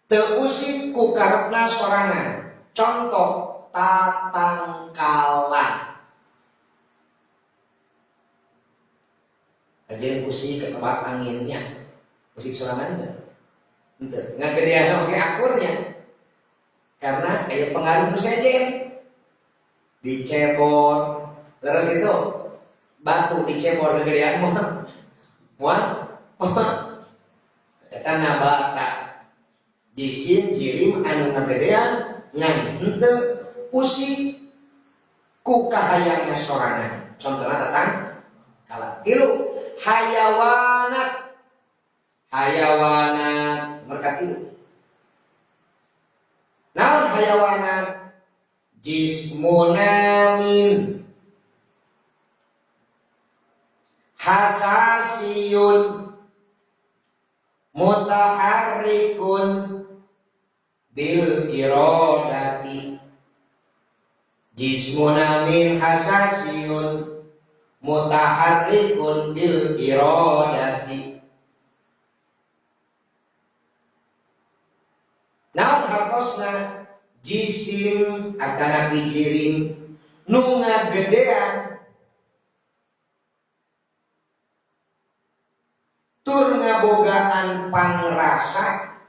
Teu usik ku karepna sorangan. Contoh tatangkalan. Kajian usik ketebak anginnya. Usik sorangan teu? Henteu. Ngagedean oge akurnya. Karena aya pengaruh nu sejen. Dicebor. Terus itu batu dicebor kegedean moal. Moal. Eta nabata. Jisim jirim anu ngagedean ngan henteu usik ku kahayangna sorangan. Contohna tatangkalan. Tilu hayawanat. Hayawanat mereka tilu. Naon hayawanat? Jismunamin hasasiyun Mutaharrikun bil irodati jismu namin hasasiyun mutaharrikun bil irodati. Naon hartosna jisim atanapi jirim nu ngagedean tur ngabogaan pangrasa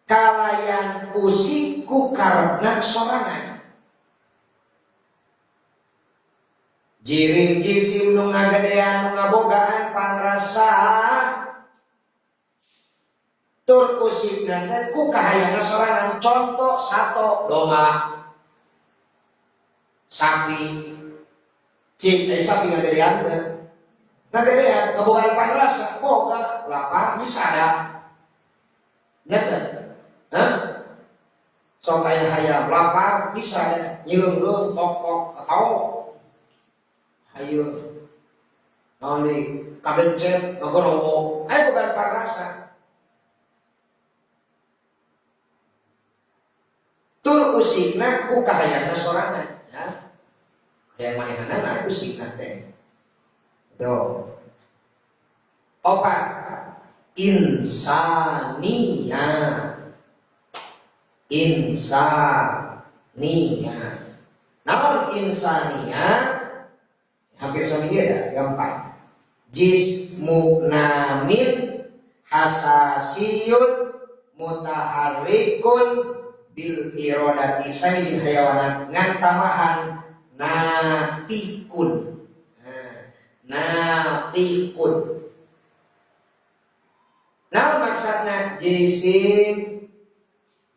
kalayan usik ku karepna sorangan. Jirim jisim nu ngagedean nu ngabogaan pangrasa tur usikna teh ku kahayangna sorangan. Contoh sato domba sapi cing sapi ngagedean teh ngagedean ngabogaan pangrasa boga lapar misada nyata. Hah? Sok aya hayam lapar bisa nyileung-leung tok-tok ketawa. Hayu. Naon deui kagencet ngagorowo. Aya boga pangrasa. Tur usikna ku kahayangna sorangan, ya. Hayang manehanana usikna teh. Tuh. Opat insania. Insania. Naon insania? Hampir sama dia, gampang. Jismu namin hasasiyun mutaharrikun bil irodati sami jeung hayawanat ngan tambahan natikun. Natikun. Naon maksudna jisim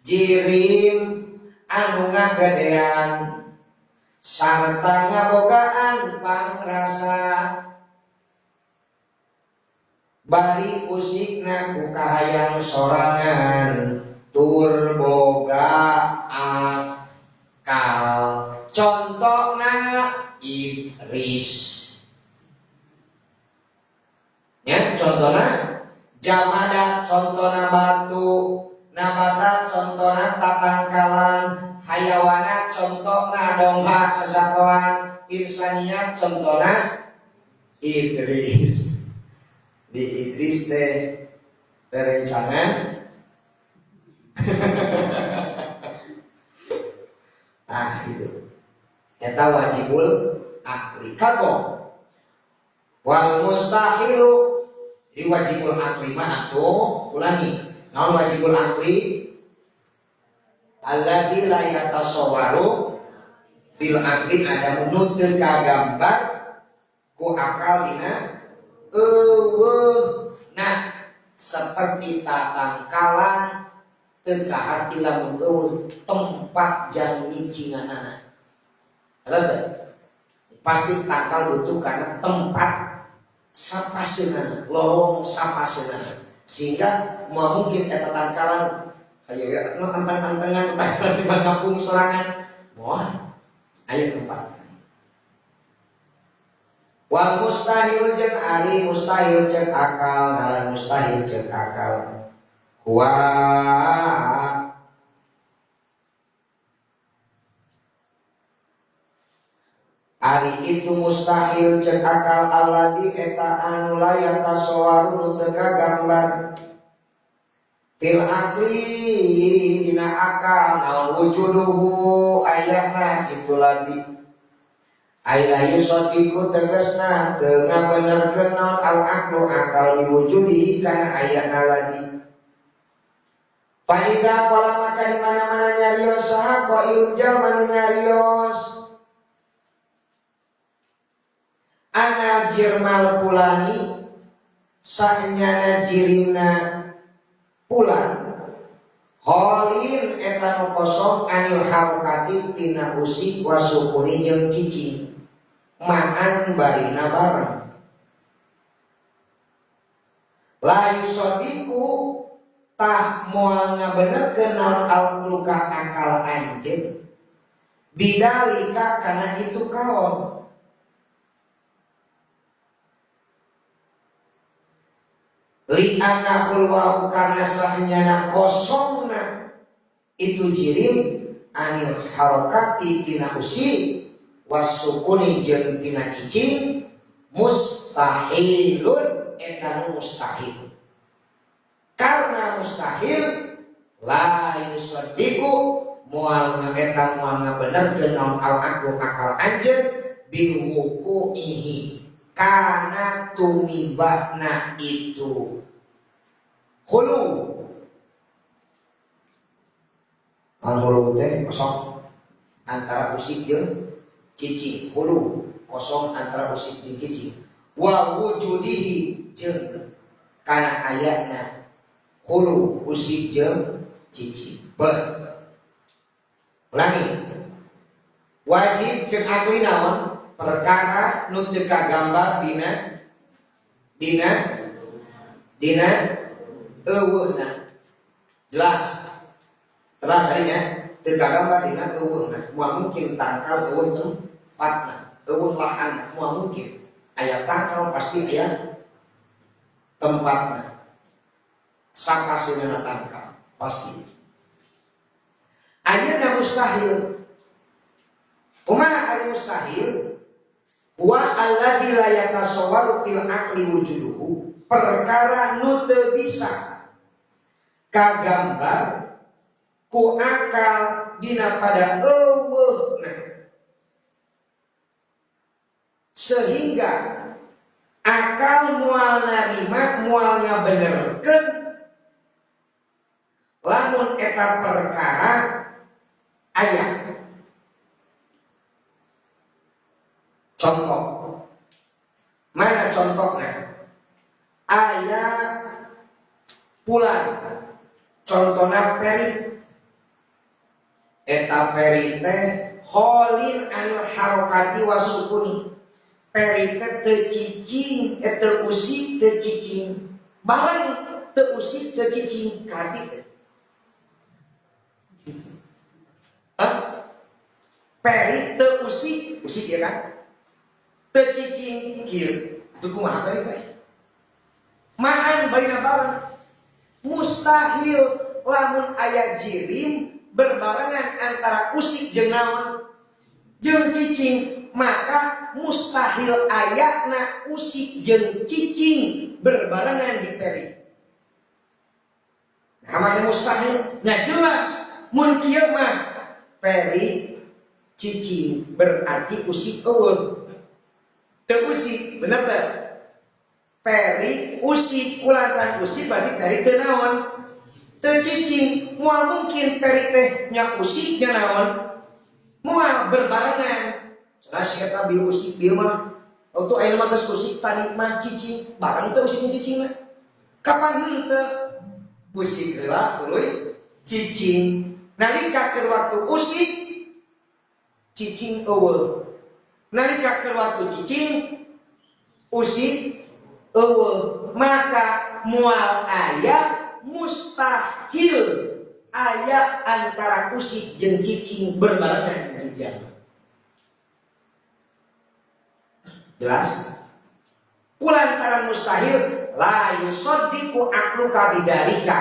jirim anu ngagedean sarta ngabogaan pangrasa bari usikna ku kahayang sorangan tur boga akal. Contohna Idris ya, contohna jamada, contohna batu, nabata contohna tatangkalan, hayawana contohna domba sesatoan, insania contohna Idris. Di Idris teh rerencangan. Nah itu eta wajibul akli kagong wal mustahilu. Jadi wajibul akli mah atuh ulangi. Naon wajibul akli? Alladzi la yatasawwaru bil akli ada nu teu kagambar ku akal dina eueuh. Nah, seperti tatangkalan teu kaharti lamun eueuh tempat jang nyicinganana. Jelas teh? Pasti tangkal butuh karena tempat sapaseunana, lorong sapaseunana. Sehingga mungkin eta tangkalan ayo ya nu antang-antangan tangkalan di kampung sorangan moal aya tempat. Wal mustahil jeung ari mustahil jeung akal, ngaran mustahil jeung akal. Wa ari itu mustahil cek akal alladzi eta anu la yatasawwaru nu teu kagambar fil aqli dina akal naon wujuduhu ayana itu ladi ay la yusaddiqu tegasna teu ngabenerkeun naon al aqlu akal diwujudihi kana ayana ladi. Fa idza qala maka di mana-mana nyarios saha qailun jalma nu nyarios ana jirmal pulani sanyana jirina pulan holin eta nu kosong anil harokati tina usik wasukuni jeung cicing maan barina bareng la yusadiku tah moal ngabenerkeun naon al-luka akal anjeun bidalika kana itu kaon. Li anna khulwahu karna sahnyana kosongna itu jirim anil harokati tina usi wasukuni jeung tina cicing mustahilun eta nu mustahil. Karena mustahil la yusaddiqu moal eta moal ngabenerkeun naon al aqlu akal anjeun biwuqu'ihi kana tumibana itu khulu. Al khulu teh kosong antara usik jeung cicing, khulu kosong antara usik jeung cicing wa wujudihi jeung kana ayatna khulu usik jeung cicing. Ulangi, wajib jeung akli naon perkara nu teu kagambar dina dina dina eueuhna. Jelas jelas tadinya teu kagambar dina eueuhna, moal mungkin tangkal eueuh tempatna, eueuh lahanna, moal mungkin. Aya tangkal pasti aya tempatna, sakaseunana tangkal pasti. Ayeuna mustahil. Kumaha ari mustahil? Wa alladzi la yatasawwaru fil aqli wujuduhu, perkara nu teu bisa kagambar ku akal dina pada eueuhna, sehingga akal moal narima moal ngabenerkeun lamun eta perkara aya. Contoh, mana contohnya? Aya pulang, contohnya peri. Eta peri teh kholin anil harokati wasukuni. Peri teh teu cicing, teu usik teu cicing. Bareng teu usik teu cicing kati teh. Hah? Peri teu usik, usik ya kan? Teu cicing kieu. Atuh kumaha peri teh? Maan barina bareng. Mustahil lamun aya jirim berbarengan antara usik jeung naon jeung cicing, maka mustahil ayatna usik jeung cicing berbarengan di peri. Namanya mustahil. Nah jelas mun kieu mah peri cicing berarti usik eueuh. Teu usik, bener teu? Peri usik kulantaran usik berarti peri teu naon? Teu cicing. Moal mungkin peri teh nya usik nya naon? Moal berbarengan. Cenah si eta bieu usik bieu mah. Waktu ayeuna mah geus usik tadi mah cicing, bareng teu usik cicing mah. Kapan henteu? Usik heula tuluy cicing. Nalika keur waktu usik cicing eueuh. Nalika keur waktu cicing usik eueuh, maka moal aya mustahil aya antara usik jeung cicing berbarengan di jalan. Jelas? Kulantaran mustahil la yusaddiqu aqluka bidzalika,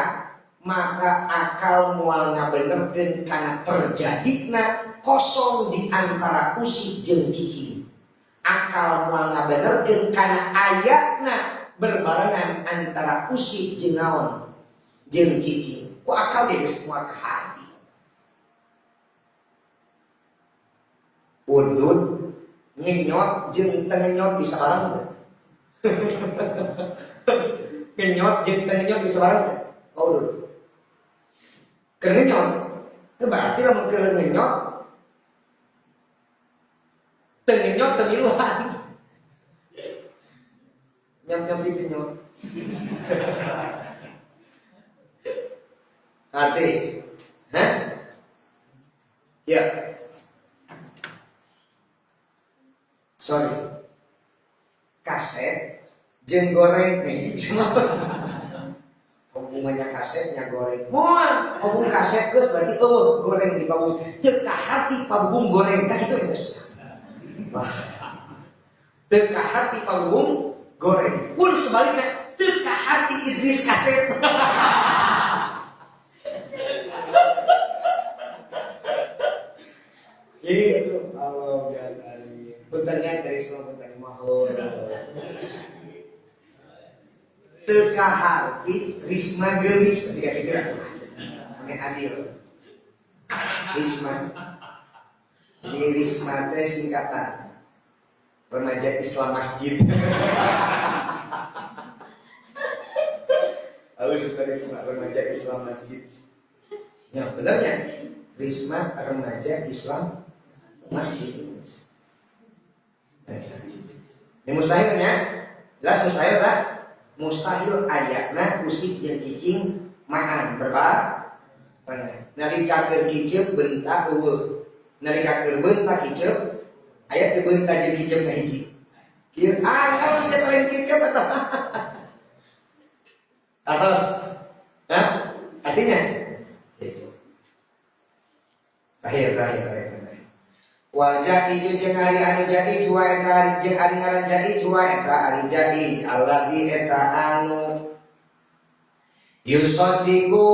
maka akal moal ngabenerkeun kana terjadina kosong di antara usik jeung cicing. Akal moal ngabenerkeun kana ayatna berbarengan antara usik jeung naon jeung cicing. Ku akal ge geus moal ka hati. Udud ngenyot jeung teu ngenyot bisa bareng teu? Ngenyot jeung teu ngenyot bisa bareng teu? Oh, udud. Keur ngenyot, teu berarti lamun keur ngenyot teu ngenyot teu miluan. Nyam-nyam di kenyot. Arti? Hah? Ya. Sorry. Kaset jeung goreng hiji mah. Hubungannya kasetnya goreng. Moal, hubung kaset geus berarti eueuh goreng di pabung. Teu kahati pabung goreng tah kitu geus. Wah. Teu kahati pabung goreng. Pun sebaliknya teu kahati Idris Kasep. Gitu Allah ya kali. Puntennya dari semua punten mahor. Teu kaharti Risma geulis siga kitu atuh. Ame adil. Risma. Jadi Risma teh singkatan Remaja Islam Masjid. Halus Risma Remaja Islam Masjid. Ya benernya Risma Remaja Islam Masjid. Ini mustahilnya, jelas mustahil tak? Mustahil ayatna usik jeung cicing maan berbarengan. Nalika keur kiceup bentak eueuh. Nalika keur bentak kiceup aya teu bentak jeung kiceup hiji. Kieu ah bisa lain kiceup atau atas. Hah? Artinya gitu. Terakhir. Wal ja'i jeung ari anu ja'i wa eta jeung ari ngaran ja'i wa eta ari ja'i alladzi eta anu yusaddiqu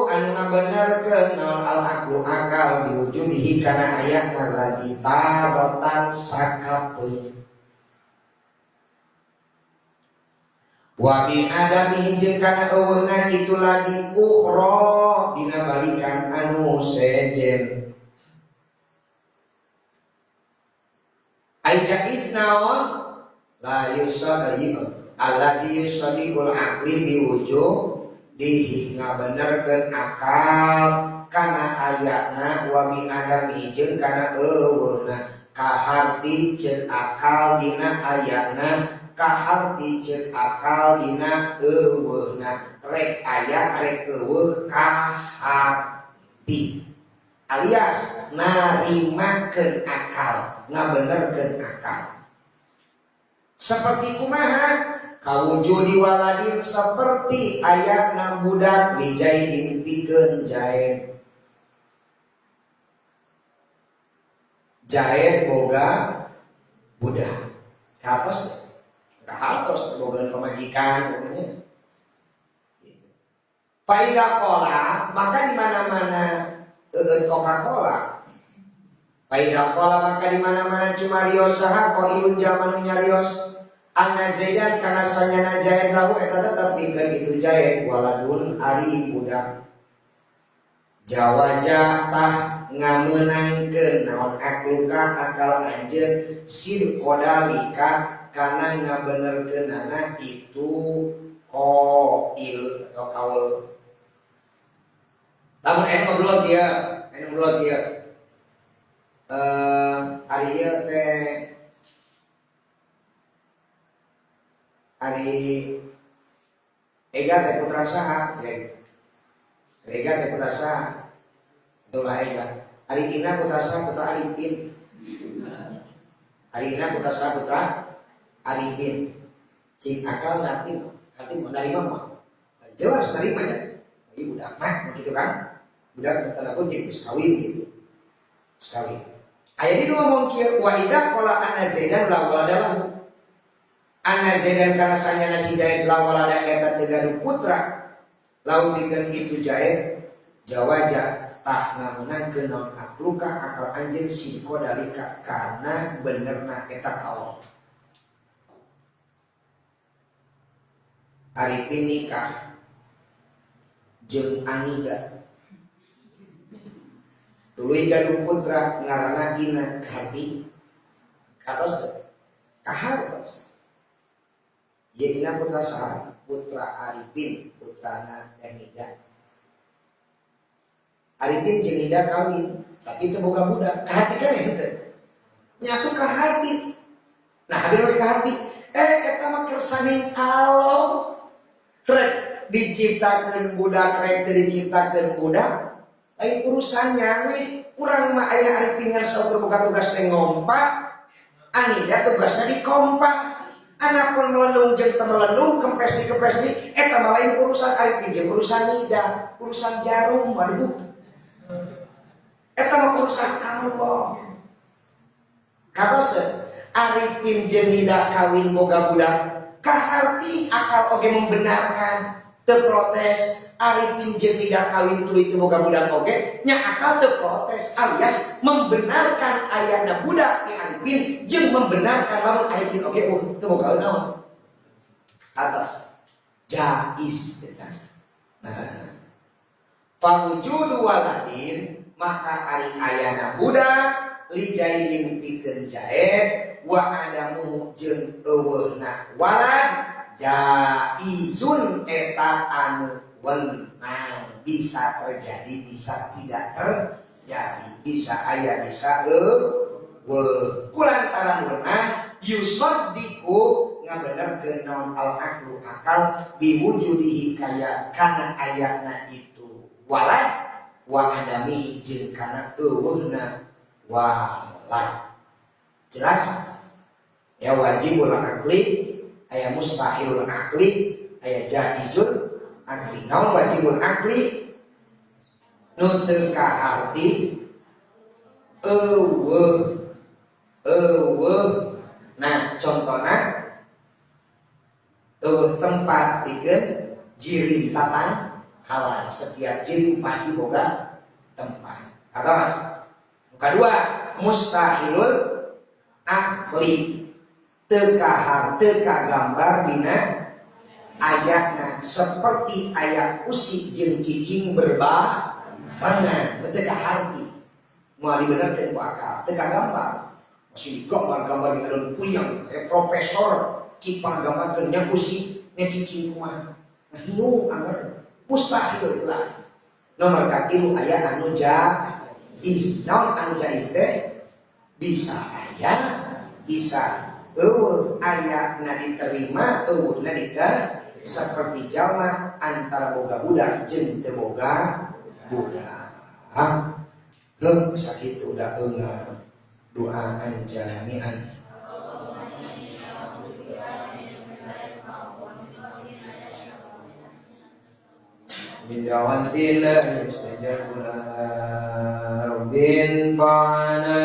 anu ngabenerkeun naon al aqlu akal diwujudihi kana ayatna lagi tarotan sakapeung wa bi adami jeung kana eueuhna itu lagi ukhra dina balikan anu sejen. Ai jaiz naon la yusaddiqu alladzi yusaddiqul aqli biwujudihi ngabenerkeun akal kana ayatna wa bi adami jeung kana eueuhna kaharti jeung akal dina ayatna kaharti jeung akal dina eueuhna rek aya rek eueuh kaharti alias narimakeun akal ngabenerkeun akal. Seperti kumaha kawujudi waladin seperti ayatna budak lijaidin pikeun jaed. Jaed boga budak. Kahartos kahartos boga pamajikan pokoknya. Faida kola maka di mana-mana Coca-Cola. Faida kola maka di mana-mana cuma rios saha qailun jalma nu nyarios anna zaidan kana sanyana jaid lahu eta tetep pikeun itu jaid waladun ari budak. Jawaja tah ngamenangkeun naon akluka akal anjeun sil qadalika kana ngabenerkeunana itu qail atau kaul. Lamun aya ngobrol kieu, aya ngobrol kieu. Ari ieu teh ari Ega teh putra saha? Ega teh putra saha? Itulah Ega. Ari Ina putra saha? Putra Arifin. Ari Ina putra saha? Putra Arifin. Cik akal nanti hati menerima mah. Jelas nerimanya. Ibu budak mah begitu kan? Budak tanda kutip geus kawin gitu. Geus kawin. Aya di ngomong kieu wa idza qala anna zaidan la waladalahu. Anna zaidan kana sanyana si Zaid la walada eta teu gaduh putra. Lamun dikeun itu Zaid jawaja tah ngameunangkeun naon akluka akal anjeun siko dalika kana benerna eta kaul. Arifin nikah jeung Anida. Tuluy gaduh putra ngaranna Ina kahati katos kahartos. Ye Ina putra saha? Putra Arifin, putrana Teh Nida. Arifin jeung Nida kawin, tapi teu boga budak. Kahati kan henteu. Nyatu kahati. Nah, hadir we kahati. Eta mah kersaning Allah. Rek diciptakeun budak, rek teu diciptakeun budak. Lain urusannya nih, urang mah aya Arifin ngarsa ukur boga tugas teh ngompa, Anida tugasna dikompa. Anak pun melendung jeung teu melendung, kempes di kempes di, eta mah lain urusan Arifin jeung urusan Nida, urusan jarum, waduh. Eta mah urusan Allah. Katos teh, Arifin jeung Nida kawin boga budak, kaharti akal oge membenarkan. Teu protes Arifin jeung tidak kawin tuluy teu boga budak oge nya akal teu protes alias membenarkan ayana budak ti Arifin jeung membenarkan lamun Arifin oge teu boga naon atas jaiz eta. Nah, fawujudu waladin maka ari ayana budak li jaidin pikeun jaid wa adamu jeung eueuhna walad jaizun eta anu wenang, bisa terjadi bisa tidak terjadi, bisa aya bisa eueuh. Kulantaran wenang yusaddiqu ngabenerkeun naon al aqlu akal biwujudihi kaya kana ayana itu walad wa adamihi jeung kana eueuhna walad. Jelas ya, wajibul aqli aya mustahilul aqli aya jaizul aqli. Naon wajibul aqli? Nu teu kaarti eueuh eueuh. Nah contohna eueuh tempat pikeun jirim tatangkalan, setiap jirim pasti boga tempat. Atau mas? Kedua mustahilul aqli teu kahar teu kagambar dina ayatna seperti ayat usik jeung cicing berbarengan, teu kaharti moal dibenerkeun ku akal, teu kagambar. Masih digambar-gambar di alun puyeng, profesor cik panggambarkeun nya usik nya cicing kumaha. Nah, hiung anger mustahil jelas. Nomor katilu aya anu jaiz. Naon anu jaiz teh? Bisa aya, bisa eueuh, aya na diterima, eueuh na diterima. Seperti jalma antara boga budak jeung teu boga budak. Heuh sakitu da eunga doaan jami'an. Min da'wati la yustajabu laha rabbin fa'ana.